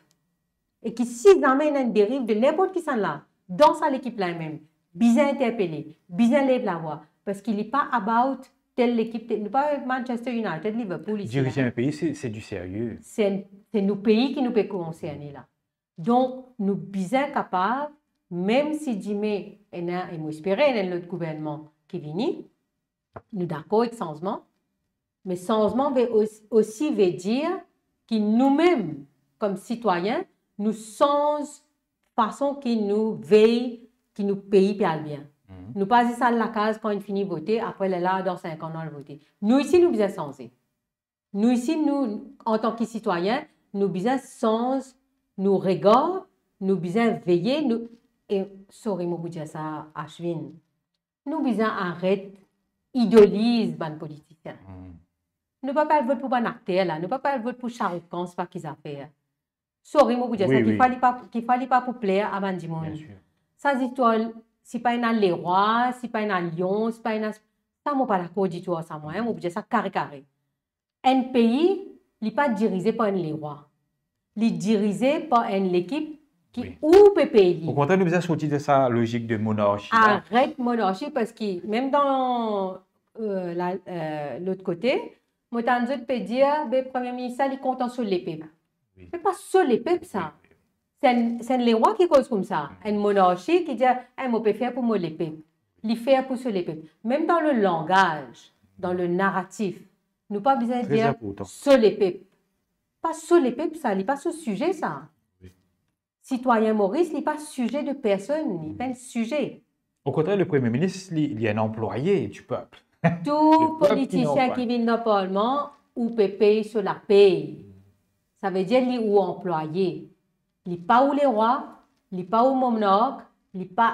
E ki si zame ena enn deriv de ninport kisannla, dan sa lekip la mem, bizin interpele, bizin lev lavwa, parski li pa about tel lekip, tel, nou pa Manchester United, Liverpool isi la. Dirize enn pei, se, se di serye. Se, se nou pei ki nou pe konserne la. Donk, nou bizin kapav, mem si dime ena, e mo espere ena enn lot gouvernman ki vini, nou dakor ek sanzman, me sanzman ve os-, osi ve dir ki noumem, kom sitwayin, nou sanz fason ki nou vey ki nou pei pe al bien. Mhm. Nou pa zis al lakaz kan inn fini vote, apre lerla dan sink an nou al vote. Nou isi, nou bizin sanze. Nou isi, nou, antan ki sitwayin, nou bizin sanz nou regar, nou bizin veye, nou, e, sorry, mo pou dir sa, Ashwin, nou bizin aret idoliz bann politisien. Hmm. Nou pa pe al vot pou bann akter la, nou pa pe al vot pou Shah Rukh Khan, sepa ki zafer. Sorry, mo pou dir sa, wi, ki wi. Fwa li pa, ki fwa li pa pou pler a bann dimoun. Bien sir. Sa zistwar, si pa ena lerwa, si pa ena lion, si pa ena, sa mo pa dakor ditou ar sa mwa, hein, mo pou dir sa kare kare. Enn pei, li pa dirize par enn lerwa. Li dirize par enn lekip ki, wi, ou pe pey li. Okontrer, nou bizin sorti de sa lozik de monarchi la. Aret monarchi, parski mem dan, euh, la, euh, lot kote, mo tann zot pe dir, be, Premie Minis la, li kontan so lepep. Wi. Me pa so lepep sa. Wi, wi. Se enn, se enn lerwa ki koz koumsa. Mm. Enn monarchi ki dir, "Eh, mo pe fer pou mo lepep." Li fer pou so lepep. Mem dan le langaz, dan le naratif, nou pa bizin dir so lepep. Tre inportan. Pa so lepep sa, li pa so size sa. Wi. Sitwayin Moris, li pa size de personn, li pa enn size. Okontrer, le Premie Minis, li, li enn anplwaye di pep. Tou politisien ki vinn dan parlman, ou pe pey so lapey. Sa ve dir li ou anplwaye. Li pa ou lerwa, li pa ou monark, li pa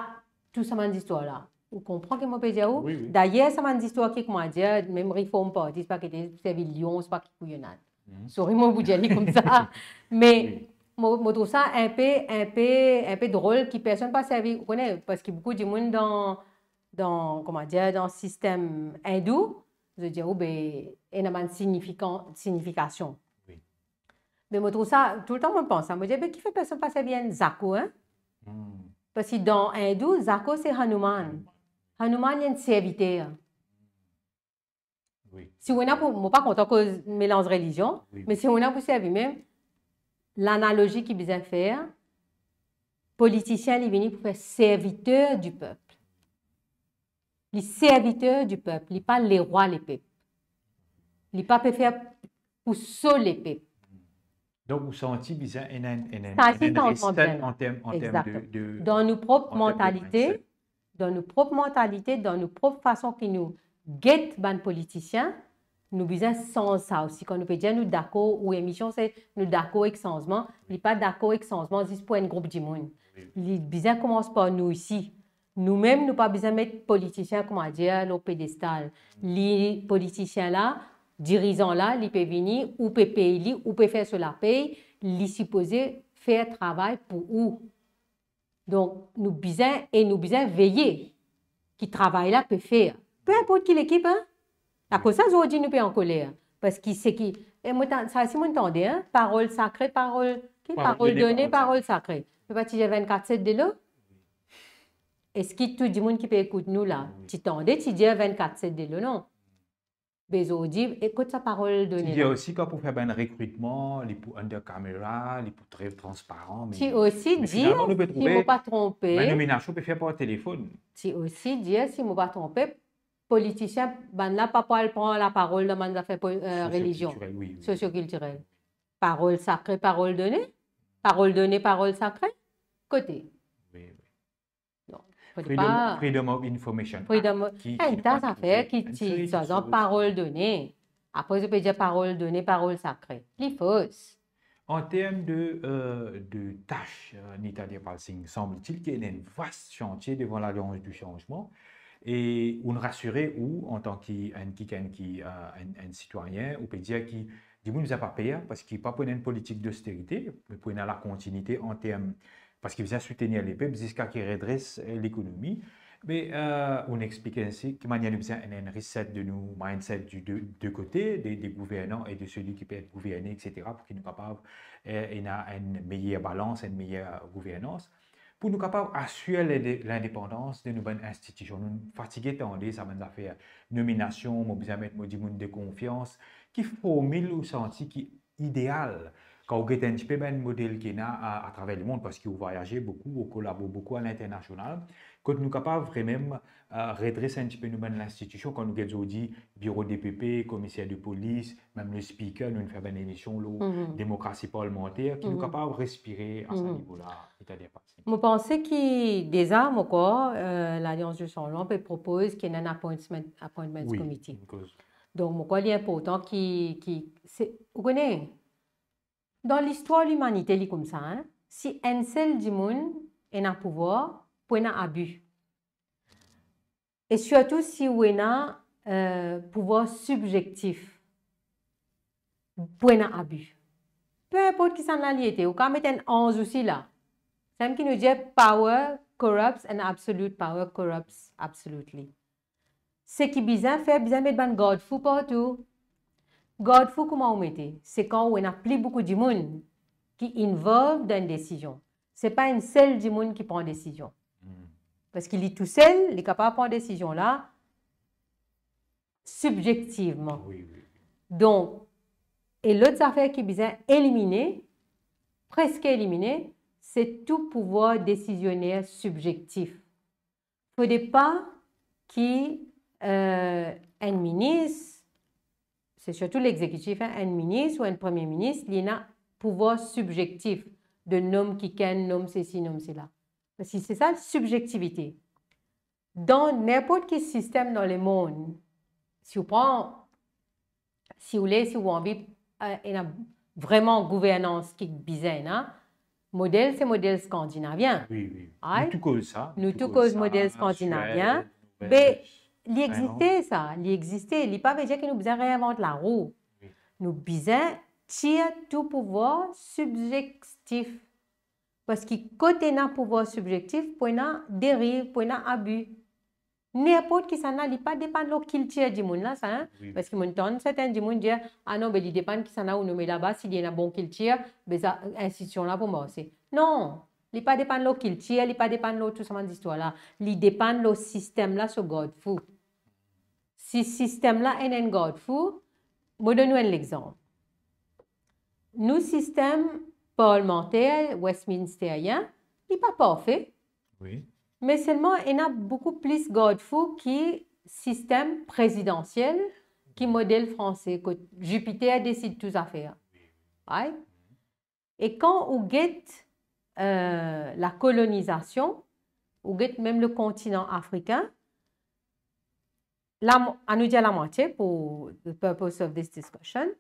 tou sa bann zistwar la. Ou konpran ki mo pe dir ou? Wi, wi. Dayer, sa bann zistwar ki, kouma dir, mem Reform Party, se pa ki ete servi lion, se pa ki kouyonad. Mhm. Sorry, mo pou dir li koumsa. Me, wi, mo, mo trouv sa inpe, inpe, inpe drol ki personn pa servi, ou kone, parski boukou dimoun dan, dan, kouma dir, dan sistem indou, zot dir, ou be, ena bann signifikan-, signifikasion. Wi. Me mo trouv sa, toultan mo pans sa, mo dir, be, kifer personn pa servi enn zako, hein? Hmm. Parski dan indou, zako se Hanuman. Hanuman. Hanuman, li enn serviter. Wi. Si ou ena pou, mo pa kontan koz melanz relizion, wi, wi, me si ou ena pou servi mem, lanalozi ki bizin fer, politisien, li vini pou fer serviter di pep. Li serviter di pep, li pa lerwa lepep. Li pa pe fer pou so lepep. Donk, ou santi bizin enn, enn, enn, enn, sa, se enn sanzman reset bizin an term, an term de, egzakteman, de, dan nou prop an term de mantalite, mindset, dan nou prop mantalite, dan nou prop fason ki nou get bann politisien, nou bizin sanz sa osi. Kan nou pe dir nou dakor, ou emision se nou dakor ek sanzman, wi, li pa dakor ek sanzman zis pou enn group dimoun. Wi. Li bizin koumans par nou isi. Noumem, nou pa bizin met politisien, kouma dir, lor pedestal. Li, politisien la, dirizan la, li pe vini, ou pe pey li, ou pe fer so lapey, li sipoze fer travay pou ou. Donk, nou bizin, e nou bizin veye ki travay la pe fer. Pe inport ki lekip, hein? Akoz sa, zordi nou pe ankoler. Parski seki, e mo ta-, sa si mo tande, hein, parol sakre, parol, ki, parol done, parol done, parol sakre. Parol sakre. Me pa ti dir vennkat set delo? Eski tou dimoun ki pe ekout nou la, wi, ti tande, ti dir vennkat set delo, non? Be zordi, e kot sa parol done la? Ti dir osi, kan pou fer bann rekritman, li pou under camera, li pou tre transparan, me, ti osi dir, finalman, nou pe trouve, si mo pa tronpe, bann nominasion pe fer par telefonn. Ti osi dir, si mo pa tronpe, politisien, bann la pa pou al pran laparol dan bann zafer pol-, eh, relizion, sosiokiltirel, wi, wi, sosiokiltirel. Parol sakre, parol done? Parol done, parol sakre? Kote? Wi, wi. Non, fode pa. Freedom, Freedom of Information Act, freedom of, ki, enn ta zafer ki ti, enn seri de soz, parol done. Apre, zot pe dir parol done, parol sakre. Li fos. An term de, eh, de tas, eh, Neetadia Pal Singh, sanble-t-il ki ena enn vas santie devan Lalians di Sanzman. E ou'nn rasire ou, antan ki enn, ki, ki enn, ki, eh, enn, enn sitwayin, ou pe dir ki dimoun bizin pa per, parski pa pou ena enn politik dosterite, me pou ena lakontinite an term, parski bizin soutenir lepep ziska ki redres, eh, lekonomi. Me, eh, ou'nn explike osi ki manier nou bizin ena enn reset de nou mindset di de, de kote, de, de gouvernan e de seli ki pe et gouverne, et cetera, pou ki nou kapav, eh, ena enn meyer balans, enn meyer gouvernans, pou nou kapav asir linde-, lindepandans de nou bann institision. Nou fatige tande sa bann zafer nominasion, mo bizin met mo dimoun de konfians. Ki formil ou santi ki ideal, kan ou get enn tipe bann model ki ena a, atraver lemond, parski ou vwayaze boukou, ou kolabor boukou alinternasional, kot nou kapav vremem, eh, redres enn tipe nou bann linstitision, kan nou get zordi biro D P P, komiser de polis, mem le speaker, nou fer bann emision lor, mhm, demokrasi parlmanter, ki nou, mhm, kapav respire a sa, mhm, nivo la, Neetadia Pal Singh. Mo panse ki deza, mo krwar, eh, Lalians di Sanzman pe propoz ki ena enn appointment, appointments, wi, committee. Donk, mo krwar li inportan ki, ki, se, ou kone, dan listwar limanite, li koumsa, hein, si enn sel dimoun ena pouvwar, pou ena abi. E sirtou si ou ena, eh, pouvwar sibzektif, pou ena abi. Pe inport kisannla li ete, ou kapav met enn anz osi la. Samem ki nou dir, power corrupts and absolute power corrupts absolutely. Seki bizin fer, bizin met bann gardfou partou. Gardfou kouma ou mete? Se kan ou ena pli boukou dimoun ki involved dan enn desizion. Se pa enn sel dimoun ki pran desizion. Hmm. Parski li tousel, li kapav pran desizion la sibzektivman. Wi, wi, wi. Donk, e lot zafer ki bizin elimine, preske elimine, se tou pouvwar desizioner sibzektif. Fode pa ki, eh, enn minis, se sirtou lexekitif, hein, enn minis ou enn premie minis, li ena pouvwar sibzektif de nom kikenn, nom sesi, nom sela. Parski se sa, sibzektivite. Dan ninport ki sistem dan lemond, si ou pran, si ou le, si ou anvi, eh, ena vreman gouvernans ki bizin ena, model, se model skandinavien. Wi, wi. Ay? Nou tou koz sa, nou tou koz model skandinavien. Be, li existe sa, li existe. Li pa ve dir ki nou bizin reinvant larou. Wi. Nou bizin tir tou pouvwar sibzektif. Parski kot ena pouvwar sibzektif, pou ena deriv, pou ena abi. Ninport kisannla, li pa depann lor kiltir dimoun la, sa, hein? Wi, wi. Parski mo'nn tann sertin dimoun dir, "Ah non, be li depann kisannla ou nome laba, si li ena bon kiltir, be sa, institision la pou marse." Non, li pa depann lor kiltir, li pa depann lor tou sa bann zistwar la. Li depann lor sistem la so gardfou. Si sistem la ena enn gardfou, mo donn ou enn lexanp. Nou sistem parlmanter westminsterien, li pa parfe. Wi. Me selman, ena boukou plis gardfou ki sistem prezidansiel, ki model franse, kot Jupiter desid tou zafer. Right? E kan ou get, euh, lakolonizasion, ou get mem le kontinan afrikin, la, anou dir lamwatie, for the purpose of this discussion,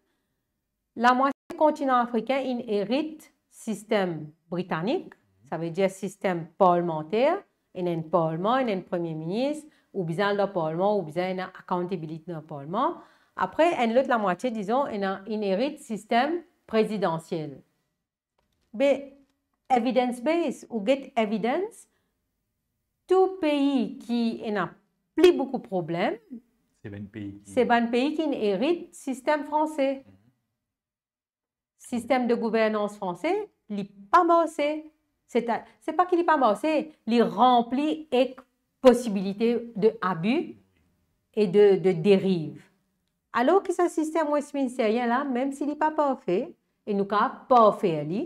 lamwatie kontinan afrikin inn erit sistem britanik, sa ve dir sistem parlmanter, ena enn parlman, ena enn premie minis, ou bizin al dan parlman, ou bizin ena accountability dan parlman. Apre, enn lot lamwatie, dizon, ena, inn erit sistem prezidansiel. Be, evidence base, ou get evidence, tou pei ki ena pli boukou problem, se bann pei ki, se bann pei ki inn erit sistem franse. Mhm. Sistem de gouvernans franse, li pa marse. Se ta-, se pa ki li pa marse, li ranpli ek posibilite de abi e de, de deriv. Alor ki sa sistem westminsterien la, mem si li pa parfe, e nou kapav parfer li,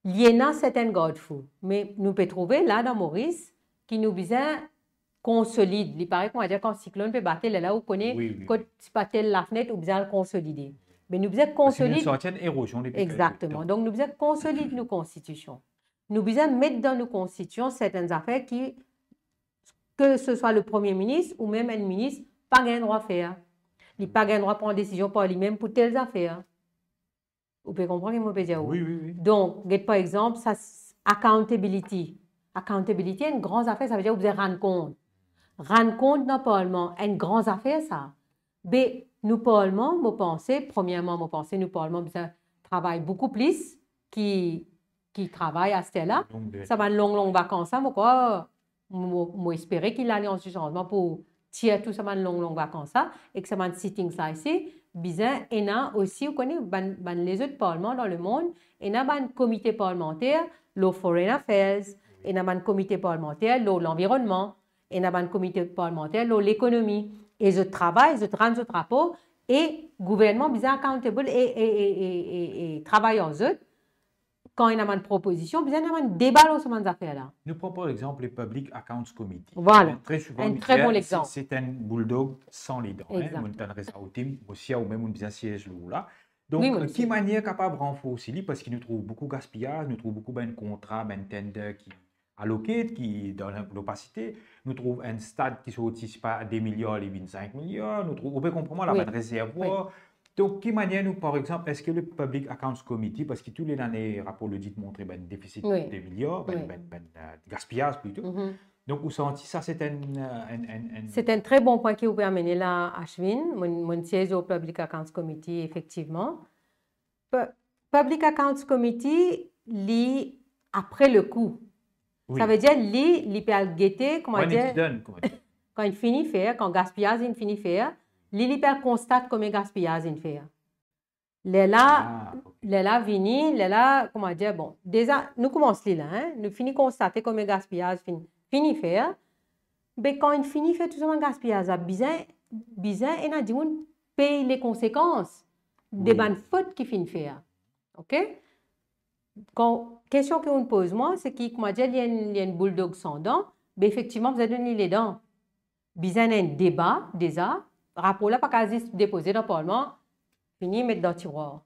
li ena sertin gardfou. Me nou pe trouve la dan Moris ki nou bizin konsolid. Li parey, kouma dir, kan siklonn pe bate, lerla ou kone, wi, wi, kot, wi, ti pa tel lafnet, ou bizin al konsolide. Me nou bizin konsolid. Parski nou sorti enn erozion depi kelke tan. Exakteman. Donk nou bizin konsolid nou konstitision. Nou bizin met dan nou konstitision sertin zafer ki, ke se swa le premie minis ou mem enn minis, pa gagn drwa fer. Li pa gagn drwa pran desizion par limem pou tel zafer. Ou pe konpran ki mo pe dir ou? Wi, wi, wi. Donk, get par exanp, sa s-, accountability. Accountability, enn gran zafer, sa ve dir ou bizin rann kont. Rann kont dan parlman, enn gran zafer sa. Be, nou parlman, mo panse, premierman, mo panse nou parlman bizin travay boukou plis ki, ki travay aster la. Long de... Sa bann long, long vakans la, mo krwar, mo, mo espere ki Lalians di Sanzman pou tir tou sa bann long, long vakans la, ek sa bann sittings la isi, bizin ena osi, ou kone, bann, bann lezot parlman dan lemond, ena bann komite parlmanter lor foreign affairs, ena bann komite parlmanter lor lanvironnman, ena bann komite parlmanter lor lekonomi, e zot travay, zot rann zot rapor, e gouvernman bizin accountable e, e, e travay ar zot, kan ena bann propozision, bizin ena bann deba lor sa bann zafer la. Nou pran par exanp le Public Accounts Committee. Vwala. Tre souvan, enn tre bon lexanp. Se, se enn bouldog san ledan, hein. Exakteman. Mo'nn tann Reza Otim, mo sir ou mem, ou bizin siez lor la. Donk, wi, mo, euh, ki manier kapav ranforse li, parski nou trouv boukou gaspiyaz, nou trouv boukou bann kontra, bann tender ki aloked, ki dan lopasite, nou trouv enn stad ki sorti, se pa de miliar, li vinn sink miliar, nou trouv, ou pe konpran mwa, la, wi, bann rezervwar. Wi. Donk, ki manier nou, par exanp, eski le Public Accounts Committee, parski tou le lane rapor lodit montre bann defisit, wi, de miliar, bann, wi, bann, bann, euh, gaspiyaz plito. Mhm. Donk, ou santi sa, se enn, euh, enn, enn, enn... Se enn tre bon pwin ki ou pe amene la, Ashwin. Mo'nn, mo'nn siez o Public Accounts Committee, efektivman. Pu-, Public Accounts Committee, li apre le kou. Wi. Sa ve dir, li, li pe al gete, kouma dir, when it's done, kouma dir. Kan inn fini fer, kan gaspiyaz inn fini fer, li, li pe al konstat komie gaspiyaz inn fer. Lerla, ah, ok, lerla vini, lerla, kouma dir, bon, deza, nou koumans li la, hein, nou fini konstate komie gaspiyaz fini, fini fer, be kan inn fini fer tou sa bann gaspiyaz la, bizin, bizin ena dimoun pey le konsekans de, wi, bann fot ki finn fer. Ok? Kan, kestion ki ou'nn poz mwa, se ki, kouma dir, li enn, li enn bouldog san dan, be efektivman, bizin donn li ledan. Bizin enn deba, deza, rapor la pa kapav zis depoze dan parlman, fini, met dan tirwar.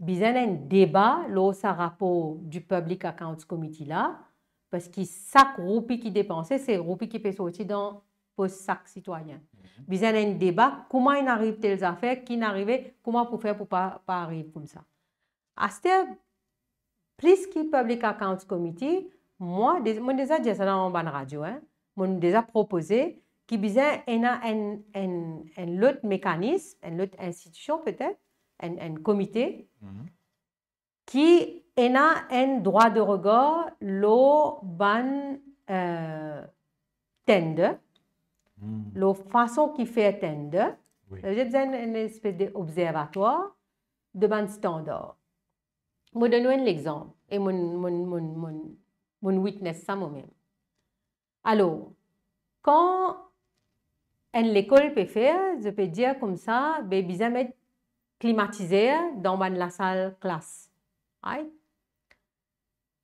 Bizin enn deba lor sa rapor du Public Accounts Committee la, parski sak roupi ki depanse, se roupi ki pe sorti dan pos sak sitwayin. Mhm. Bizin enn deba, kouma inn ariv tel zafer, ki'nn arive, kouma pou fer pou pa, pa ariv koumsa. Aster, plis ki Public Accounts Committee, mwa, de-, mo'nn deza dir sa dan bann radio, hein, monn deza propoze ki bizin ena enn, enn, enn lot mekanism, enn lot institision petet, enn, enn komite, ki ena enn drwa de regar lor bann, eh, tender, lor fason ki fer tender. Wi. Savedir bizin enn, enn espes de obzervatwar de bann standar. Mo donn ou enn lexanp, e monn, monn, monn, monn, monn witness sa momem. Alor, kan enn lekol pe fer, zot pe dir koumsa, be bizin met klimatizer dan bann lasal klas. Right?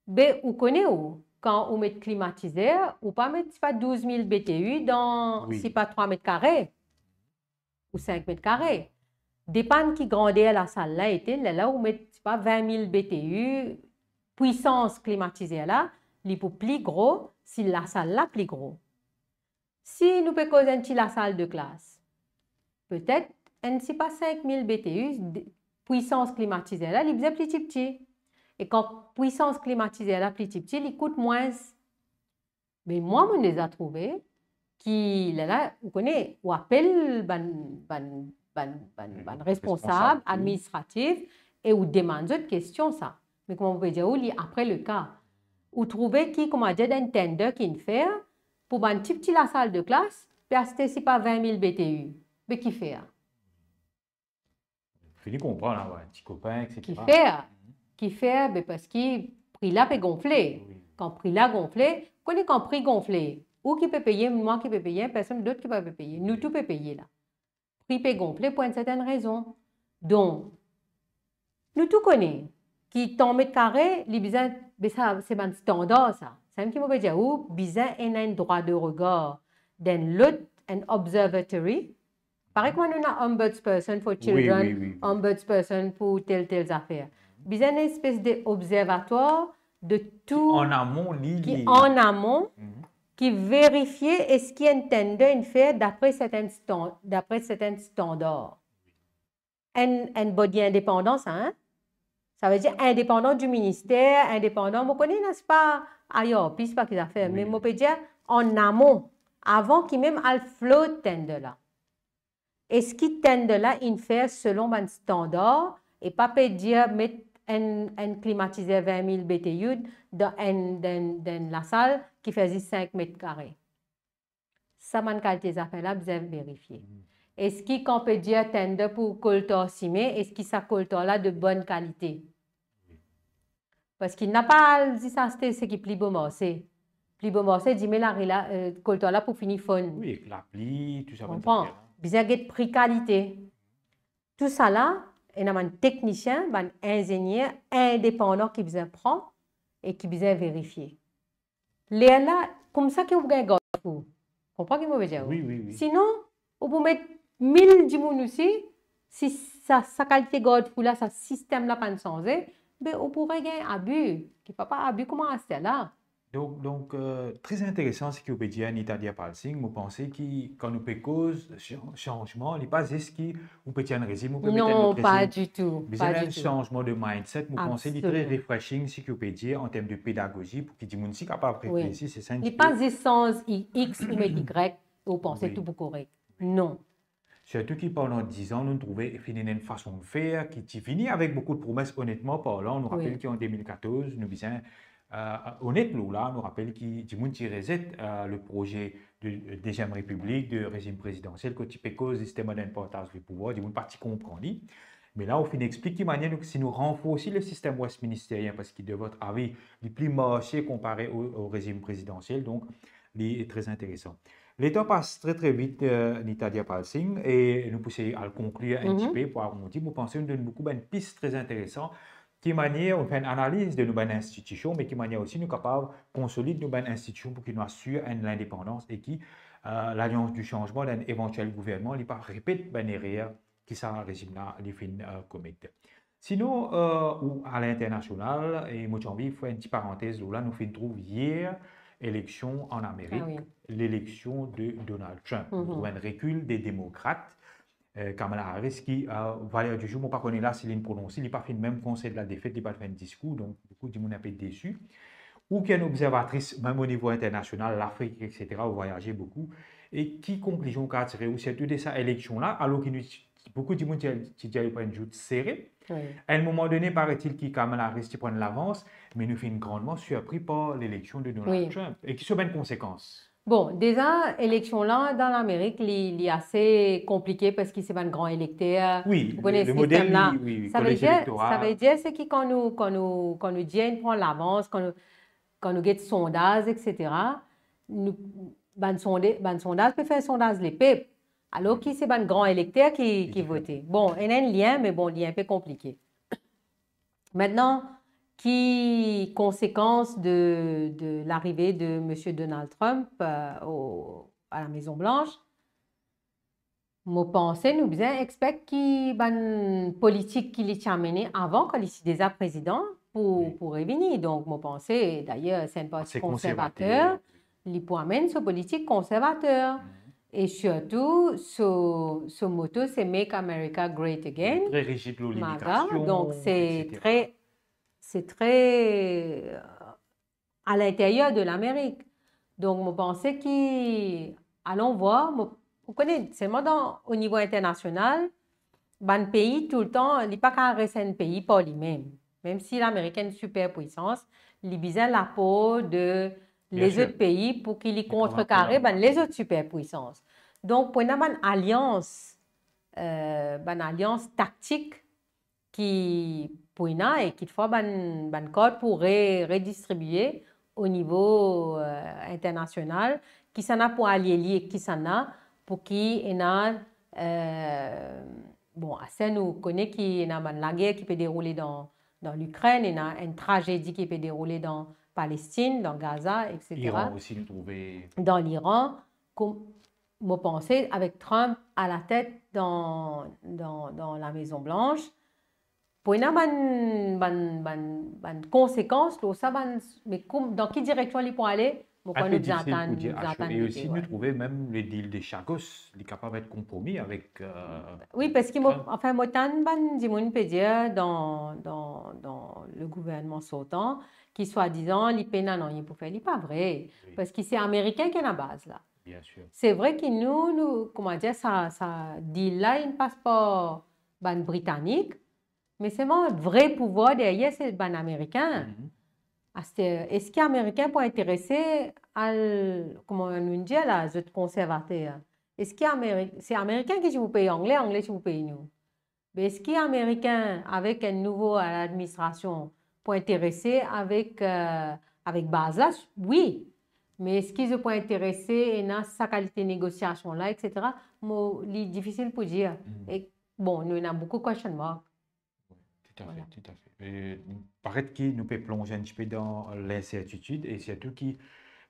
Be ou kone ou, kan ou met klimatizer, ou pa met, sipa, douz mil B T U dan, wi, sipa, trwa met kare ou sink met kare. Depann ki grander lasal la ete, lerla ou met, sipa, vin mil B T U, pwisans klimatizer la, li pou pli gro si lasal la pli gro. Si nou pe koz enn ti lasal de klas, petet enn, sipa, sink mil B T U, de, pwisans klimatizer la, li bizin pli tipti. E kan pwisans klimatizer la pli tipti, li kout mwins. Me mwa, monn deza trouve ki lerla, ou kone, ou apel bann, bann, bann, bann, bann responsab, responsab, wi, administratif, e ou demann zot kestion sa. Me kouma mo pe dir ou, li apre le ka. Ou trouve ki, kouma dir, dan enn tender ki'nn fer pou bann tipti lasal de klas, pe aste, sipa, vin mil B T U. Be kifer? Fini konpran la, wi, ti kopin, et cetera. Kifer? Kifer? Be parski pri la pe gonfle. Wi. Kan pri la gonfle, kone kan pri gonfle, ou ki pe peye, mwa ki pe peye, personn dot ki pa pe peye. Nou tou pe peye la. Pri pe gonfle pou enn sertenn rezon. Donk, nou tou kone ki tan met kare, li bizin, be sa, se bann standar sa. Samem ki mo pe dir ou, bizin ena enn drwa de regar dan lot, enn observatory. Parey kouma nou ena ombudsperson for, wi, children, wi, wi, wi, ombudsperson pou tel, tel zafer. Bizin enn espes de obzervatwar de tou, ki an amon, li, ki li an amon, ki verifie eski enn tender inn fer dapre sertenn stan-, dapre sertenn standar. Enn, enn body indepandan sa, hein? Savedir indepandan di minister, indepandan, mo kone ena, sipa, ayer, plis pa ki zafer, wi, me mo pe dir an amon, avan ki mem al float tender la. Eski tender la inn fer selon bann standar e pa pe dir met enn, enn klimatizer vin mil B T U dan enn, dan, dan lasal ki fer zis sink met kare? Sa bann kalite zafer la bizin verifie. Eski kan pe dir tender pou koltar sime, eski sa koltar la de bonn kalite? Parski napa al zis aste seki pli bon marse. Pli bon marse, dime lari la, eh, koltar la pou fini fonn. Wi, ek lapli, tou sa, konpran? Bizin get pri kalite. Tousala, ena bann teknisien, bann inzenier indepandan ki bizin pran e ki bizin verifie. Lerla, koumsa ki ou pou gagn gardfou. Konpran ki mo pe dir ou? Wi, wi, wi. Sinon, ou pou met mil dimoun osi, si sa, sa kalite gardfou la, sa sistem la pa'nn sanze, be ou pou regagn abi, ki pa, pa abi kouma aster la. Donk, donk, eh, tre interesan seki ou pe dir, Nitadia Palsing. Mo panse ki kan nou pe koz chan-, sanzman, li pa zis ki ou pe tir enn rezim, ou pe met enn lot rezim. Non, pa ditou, pa ditou. Bizin enn sanzman de mindset. Mo panse li tre refreshing seki ou pe dir an term de pedagozi, pou ki dimoun si kapav reflesi, se sa enn tipe. Li pa zis sanz i-, X ou met Y, ou panse tou pou korek. Non. Sirtou ki pandan dizan, nou trouve finn ena enn fason de fer ki ti vini avek boukou de promes, onetman parlan. Nou rapel ki an de mil katorz, nou bizin, eh, onet lor la, nou rapel ki dimoun ti rezet, eh, le proze de, eh, Deziem Repiblik, de rezim prezidansiel, kot ti pe koz zisteman enn partaz de pouvwar, dimoun pa ti konpran li. Me la, ou finn explik ki manier, donk, si nou ranforsi le sistem westminsterien, parski de vot avi, li pli marse konpare o, o rezim prezidansiel, donk, li tre interesan. Letan pas tre, tre vit, eh, Nitadia Palsing, e nou pou sey al konklir enn tipe pou arondi. Mo panse nou donn boukou bann pis tre interesan. Ki manier nou fer enn analiz de nou bann institision, me ki manier osi nou kapav konsolid nou bann institision pou ki nou asir enn lindepandans e ki, eh, Lalians di Sanzman dan enn evantiel gouvernman, li pa repet bann erer ki sa rezim la li finn, eh, komet. Sinon, eh, ou a linternasional, e mo ti anvi fer enn ti parantez lor la, nou finn trouv yer eleksion an Amerik, leleksion de Donald Trump. Nou trouv enn rekil de demokrat, eh, Kamala Harris, ki, eh, valer di zour, mo pa kone la si li'nn prononse, li pa finn mem konsed ladefet, li pa fer enn diskour, donk boukou dimoun inpe desi. ou ki enn observatris, mem o nivo internasional, Lafrik, et cetera, ou vwayaze boukou, e ki konklizion ou kav tire ou sirtou de sa eleksion la, alor ki nou, boukou dimoun ti, ti dir li pou enn zout sere. Wi. A enn moman done, paraît-il ki Kamala Harris ti pran lavans, me nou finn grandman sirpri par leleksion de Donald Wi. Trump. E ki so bann konsekans? Bon, deza, eleksion la, dan Lamerik, li, li ase konplike parski se bann gran elekter. Wi, Ou kone le, le sistem model, la. Wi, wi, wi, Sa ve kolez dir, elektoral. Sa ve dir, se ki kan nou, kan nou, kan nou dir inn pran lavans, kan nou, kan nou get sondaz, et cetera, nou, bann sonde-, bann sondaz pe fer sondaz lepep, alor ki se bann gran elekter ki, ki Ki vote. Bon, ena enn lien, me bon, li enpe konplike. Aster, ki konsekans de, de larive de Misie Donald Trump, euh, o, a la Maison Blanche? Mo panse nou bizin expect ki bann politik ki li ti amene avan, kan li ti deza prezidan, pou, Wi. pou revini. Donk, mo panse, dayer, se enn parti Ase konservater, konservater. li pou amenn so politik konservater. Mhm. E sirtou, so, so moto, se Make America Great Again. Tre rizid lor MAGA, limigrasion, donk, se et cetera. tre, se tre, euh, a linteryer de Lamerik. Donk, mo panse ki, alon vwar, mo, ou kone, selman dan, o nivo internasional, bann pei toultan, li pa kav res enn pei par limem. Mem si Lamerik enn siperpwisans, li bizin lapor de Bien lezot sir. pei pou ki li Li pou kontrekare apel bann lezot siperpwisans. Donk, pou ena bann alians, euh, bann alians taktik ki pou ena e kitfwa bann, bann kart pou re-, redistribie o nivo, euh, internasional, kisannla pou alie li ek kisannla, pou ki ena, euh, bon, aster nou kone ki ena bann lager ki pe deroule dan, dan Likrenn, ena enn tragedi ki pe deroule dan Palestinn, dan Gaza, et cetera. Iran osi, nou trouve. Dan Liran, kom-, mo panse, avek Trump alatet dan, dan, dan la Maison Blanche, pou ena bann, bann, bann, bann konsekans lor sa, bann, me kom-, dan ki direksion li pou ale, mo krwar Enpe nou bizin difisil atann, pou dir nou bizin aster. Atann E osi, nou trouve mem le deal de Chagos, li kapav et konpromi avek, euh, Wi, parski mo, Trump. anfin, mo tann bann dimoun pe dir dan, dan, dan le gouvernman sortan, ki swadizan li pena nanye pou fer. Li pa vre, Wi. parski se Amerikin ki ena baz la. Bien sir. Se vre ki nou, nou, kouma dir, sa, sa deal la, inn pas par bann Britanik, me selman vre pouvwar deryer, se bann Amerikin. Mhm. Aster, eski Amerikin pou interese al, kouma nou dir la, zot konservater? Eski Ameri-, se Amerikin ki ti pou pey Angle, Angle ti pou pey nou? Me eski Amerikin, avek enn nouvo a ladministrasion, pou interese avek, euh, avek baz la? Wi. Me eski zot pou interese ena sa kalite negosiasion la, et cetera? Mo, li difisil pou dir. Mhm. E, bon, nou ena boukou question mark. Wi, toutafe, Vwala. toutafe. E, paret ki nou pe plonze enn tipe dan linsertitid e sirtou ki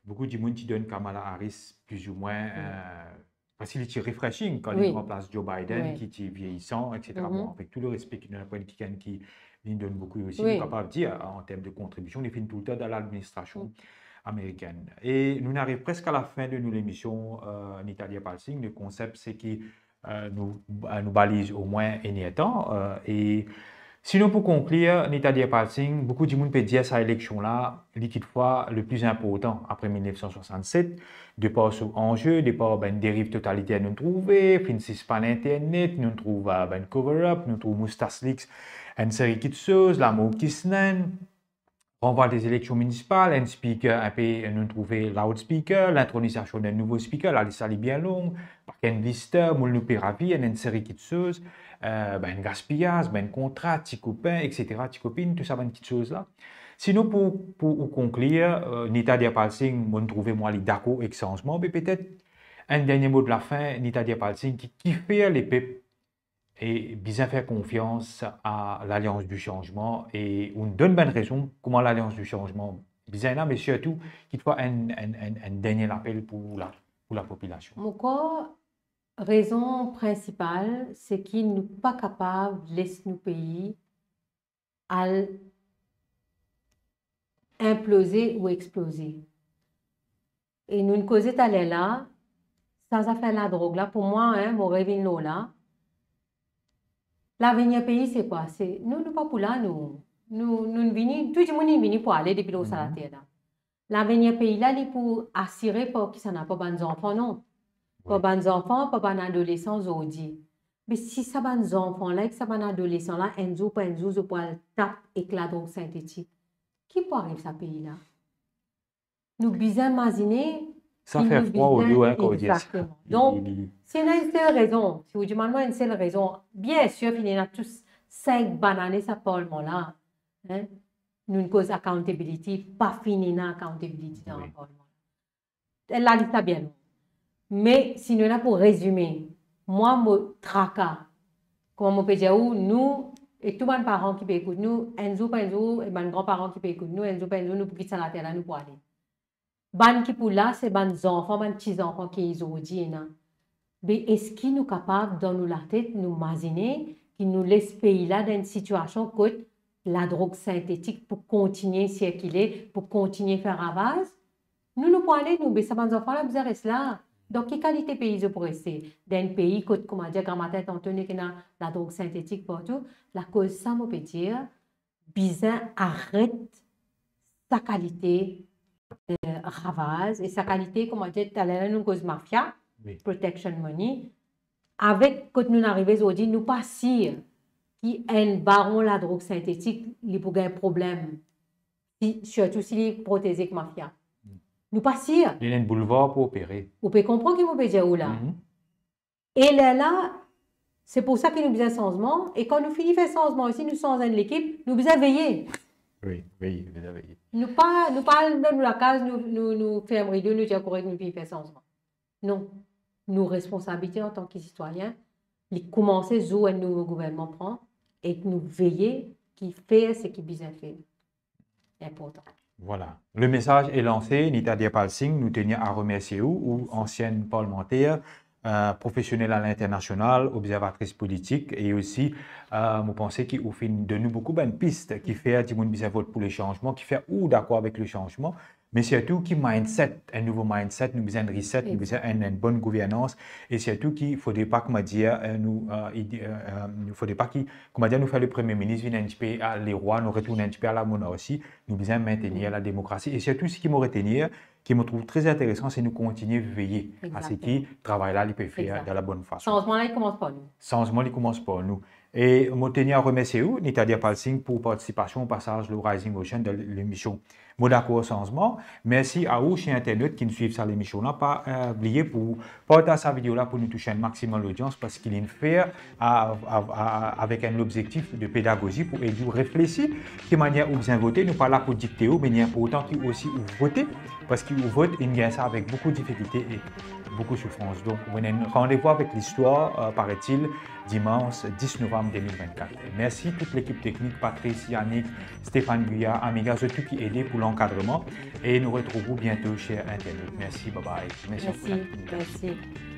boukou dimoun ti donn Kamala Harris plizoumwin, Wi. euh, parski li ti refreshing kan li Wi. ranplas Joe Biden, Wi. ki ti vieyisan, et cetera. Mhm. Bon, avek tou le respe ki nou ena pou enn kikenn ki li donn boukou osi, Wi. nou kapav dir, an term de kontribision, li finn toultan dan ladministrasion Wi. amerikin. E nou ariv preske a lafin de nou lemision, euh, Nita Deerpal Singh. Le konsep, se ki, euh, nou, euh, nou baliz omwin enn er tan, euh, e sinon, pou konklir, Nita Deerpal Singh, boukou dimoun pe dir sa eleksion la, li kitfwa le pli inportan apre mil nef san swasannset, de par so anze, de par bann deriv totaliter nou trouve, finn sispann internet, nou trouv, euh, bann cover-up, nou trouv Moustache Leaks, enn seri kitsoz, lamor Kisnan, ranvwa de eleksion minisipal, enn speaker, enpe nou trouve loudspeaker, lintronizasion d'enn nouvo speaker, lalis la li bien long, pakenn lis, mo, nou pe ravi, enn, enn seri kitsoz, euh, bann gaspiyaz, bann kontra, ti kopin, et cetera, ti kopinn, tou sa bann kitsoz la. Sinon, pou, pou ou konklir, euh, Nita Deerpal Singh, mo trouve mwa li dakor ek sanzman, me petet enn dernie mo de lafin, Nita Deerpal Singh, ki, kifer lepep e bizin fer konfians a Lalians di Sanzman, e ou donn bann rezon kouma Lalians di Sanzman bizin la, me sirtou, kitfwa enn, enn, enn, enn dernie lapel pou la, pou lapopilasion. Mo krwar rezon prinsipal, se ki nou pa kapav les nou pei al inploze ou exploze. E nou'nn koze taler la, sa zafer ladrog la, pou mwa, en, mo revinn lor la. Lavenir pei, se kwa? Se, nou, nou pa pou la, nou. Nou, nou'nn vini, tou dimoun inn vini pou ale depi lor sa Mhm. later la. Lavenir pei la, li pou asire par kisannla? Par bann zanfan, non. Par bann zanfan, par bann adolesan zordi. Me si sa bann zanfan la ek sa bann adolesan la, enn zour par enn zour, zot pou al tap ek ladrog sintetik, ki pou ariv sa pei la? Nou bizin mazine. Sa fer fwa o do, hein, kan ou dir sa. Exactement. Donk, si ena enn sel rezon, si ou dimann mwa enn sel rezon, bien sir, finn ena tou sink bann ane sa parlman la, hein, nou koz accountability, pa finn ena accountability dan parlman. Lalis la bien long. Me si nou ena pou rezime, mwa, mo traka, kouma mo pe dir ou, nou, e tou bann paran ki pe ekout nou, enn zour par enn zour, e bann granparan ki pe ekout nou, enn zour par enn zour, nou pou kit sa later la, nou pou ale. Bann ki pou la, se bann zanfan, bann ti zanfan ki zordi ena. Be eski nou kapav, dan nou latet, nou mazine ki nou les pei la dan enn sitiasion kot ladrog sintetik pou kontigne sirkile, pou kontigne fer ravaz? Nou, nou pou ale, nou, be sa bann zanfan la bizin res la. Dan ki kalite pei zot pou reste? Dan enn pei kot, kouma dir, gramatin tanto nek ena ladrog sintetik partou. Lakoz sa, mo pe dir, bizin aret sa kalite, eh, ravaz, e sa kalite, kouma dir, taler la nou koz mafia, protection money, avek kot nou arive zordi, nou pa sir ki enn baron ladrog sintetik, li pou gagn problem, si, sirtou si li proteze ek mafia. Nou pa sir. Li ena enn boulvar pou opere. Ou pe konpran ki mo pe dir ou la? E lerla, se pou sa ki nou bizin sanzman, e kan nou fini fer sanzman isi, nou sanz enn lekip, nou bizin veye. Wi, veye, bizin veye. Nou pa, nou pa al dan nou lakaz, nou, nou, nou ferm rido, nou dir korek, nou fini fer sanzman. Non. Nou responsabilite antan ki sitwayin, li koumanse zour enn nouvo gouvernman pran, e nou veye ki fer seki bizin fer. Inportan. Vwala. Le mesaz e lanse, Nita Deerpal Singh, nou tenir a remersie ou, ou ansien parlmanter, eh, profesionel a linternasional, obzervatris politik, e osi, eh, mo panse ki ou finn donn nou boukou bann pis ki fer dimoun bizin vot pou le sanzman, ki fer ou dakor avek le sanzman, me sirtou ki mindset, enn nouvo mindset, nou bizin enn reset, nou bizin enn, enn bonn gouvernans, e sirtou ki fodre pa, kouma dir, eh, nou, eh, ide, eh, eh, nou fodre pa ki, kouma dir, nou fer le premie minis vinn enn tipe a lerwa, nou retourn enn tipe a lamonarsi, nou bizin mintenir lademokrasi. E sirtou, seki mo retenir, ki mo trouv tre interesan, se nou kontinie veye a seki travay la li pe fer dan la bonn fason. Sanzman la, li koumans par nou. Sanzman, li koumans par nou. E mo tenir a remersie ou, Nita Deerpal Singh, pou partisipasion, ou pasaz lor Rising Ocean dan lemision Mo Dakor Sanzman. Mersi a ou, ser internot ki nou swiv sa lemision la. Pa, eh, bliye pou partaz sa video la pou nou touche enn maximum lodians, parski li fer a, a, a, avek enn lobzektif de pedagozi pou ed ou reflesi ki manier ou bizin vote. Nou pa la pou dikte ou, me li inportan ki osi ou vote, parski ou vot, inn gagn sa avek boukou difikilte e boukou soufrans. Donk, ou ena enn randevou avek listwar, eh, paraît-il, dimans dis novem de mil vennkat. Mersi tout lekip teknik, Patrice, Yannick, Stéphane Guyard, Amiga, zot tou ki ede pou lankadreman. E nou retrouv ou biento, ser internot. Mersi, bye bye. Mersi ankor. Mersi.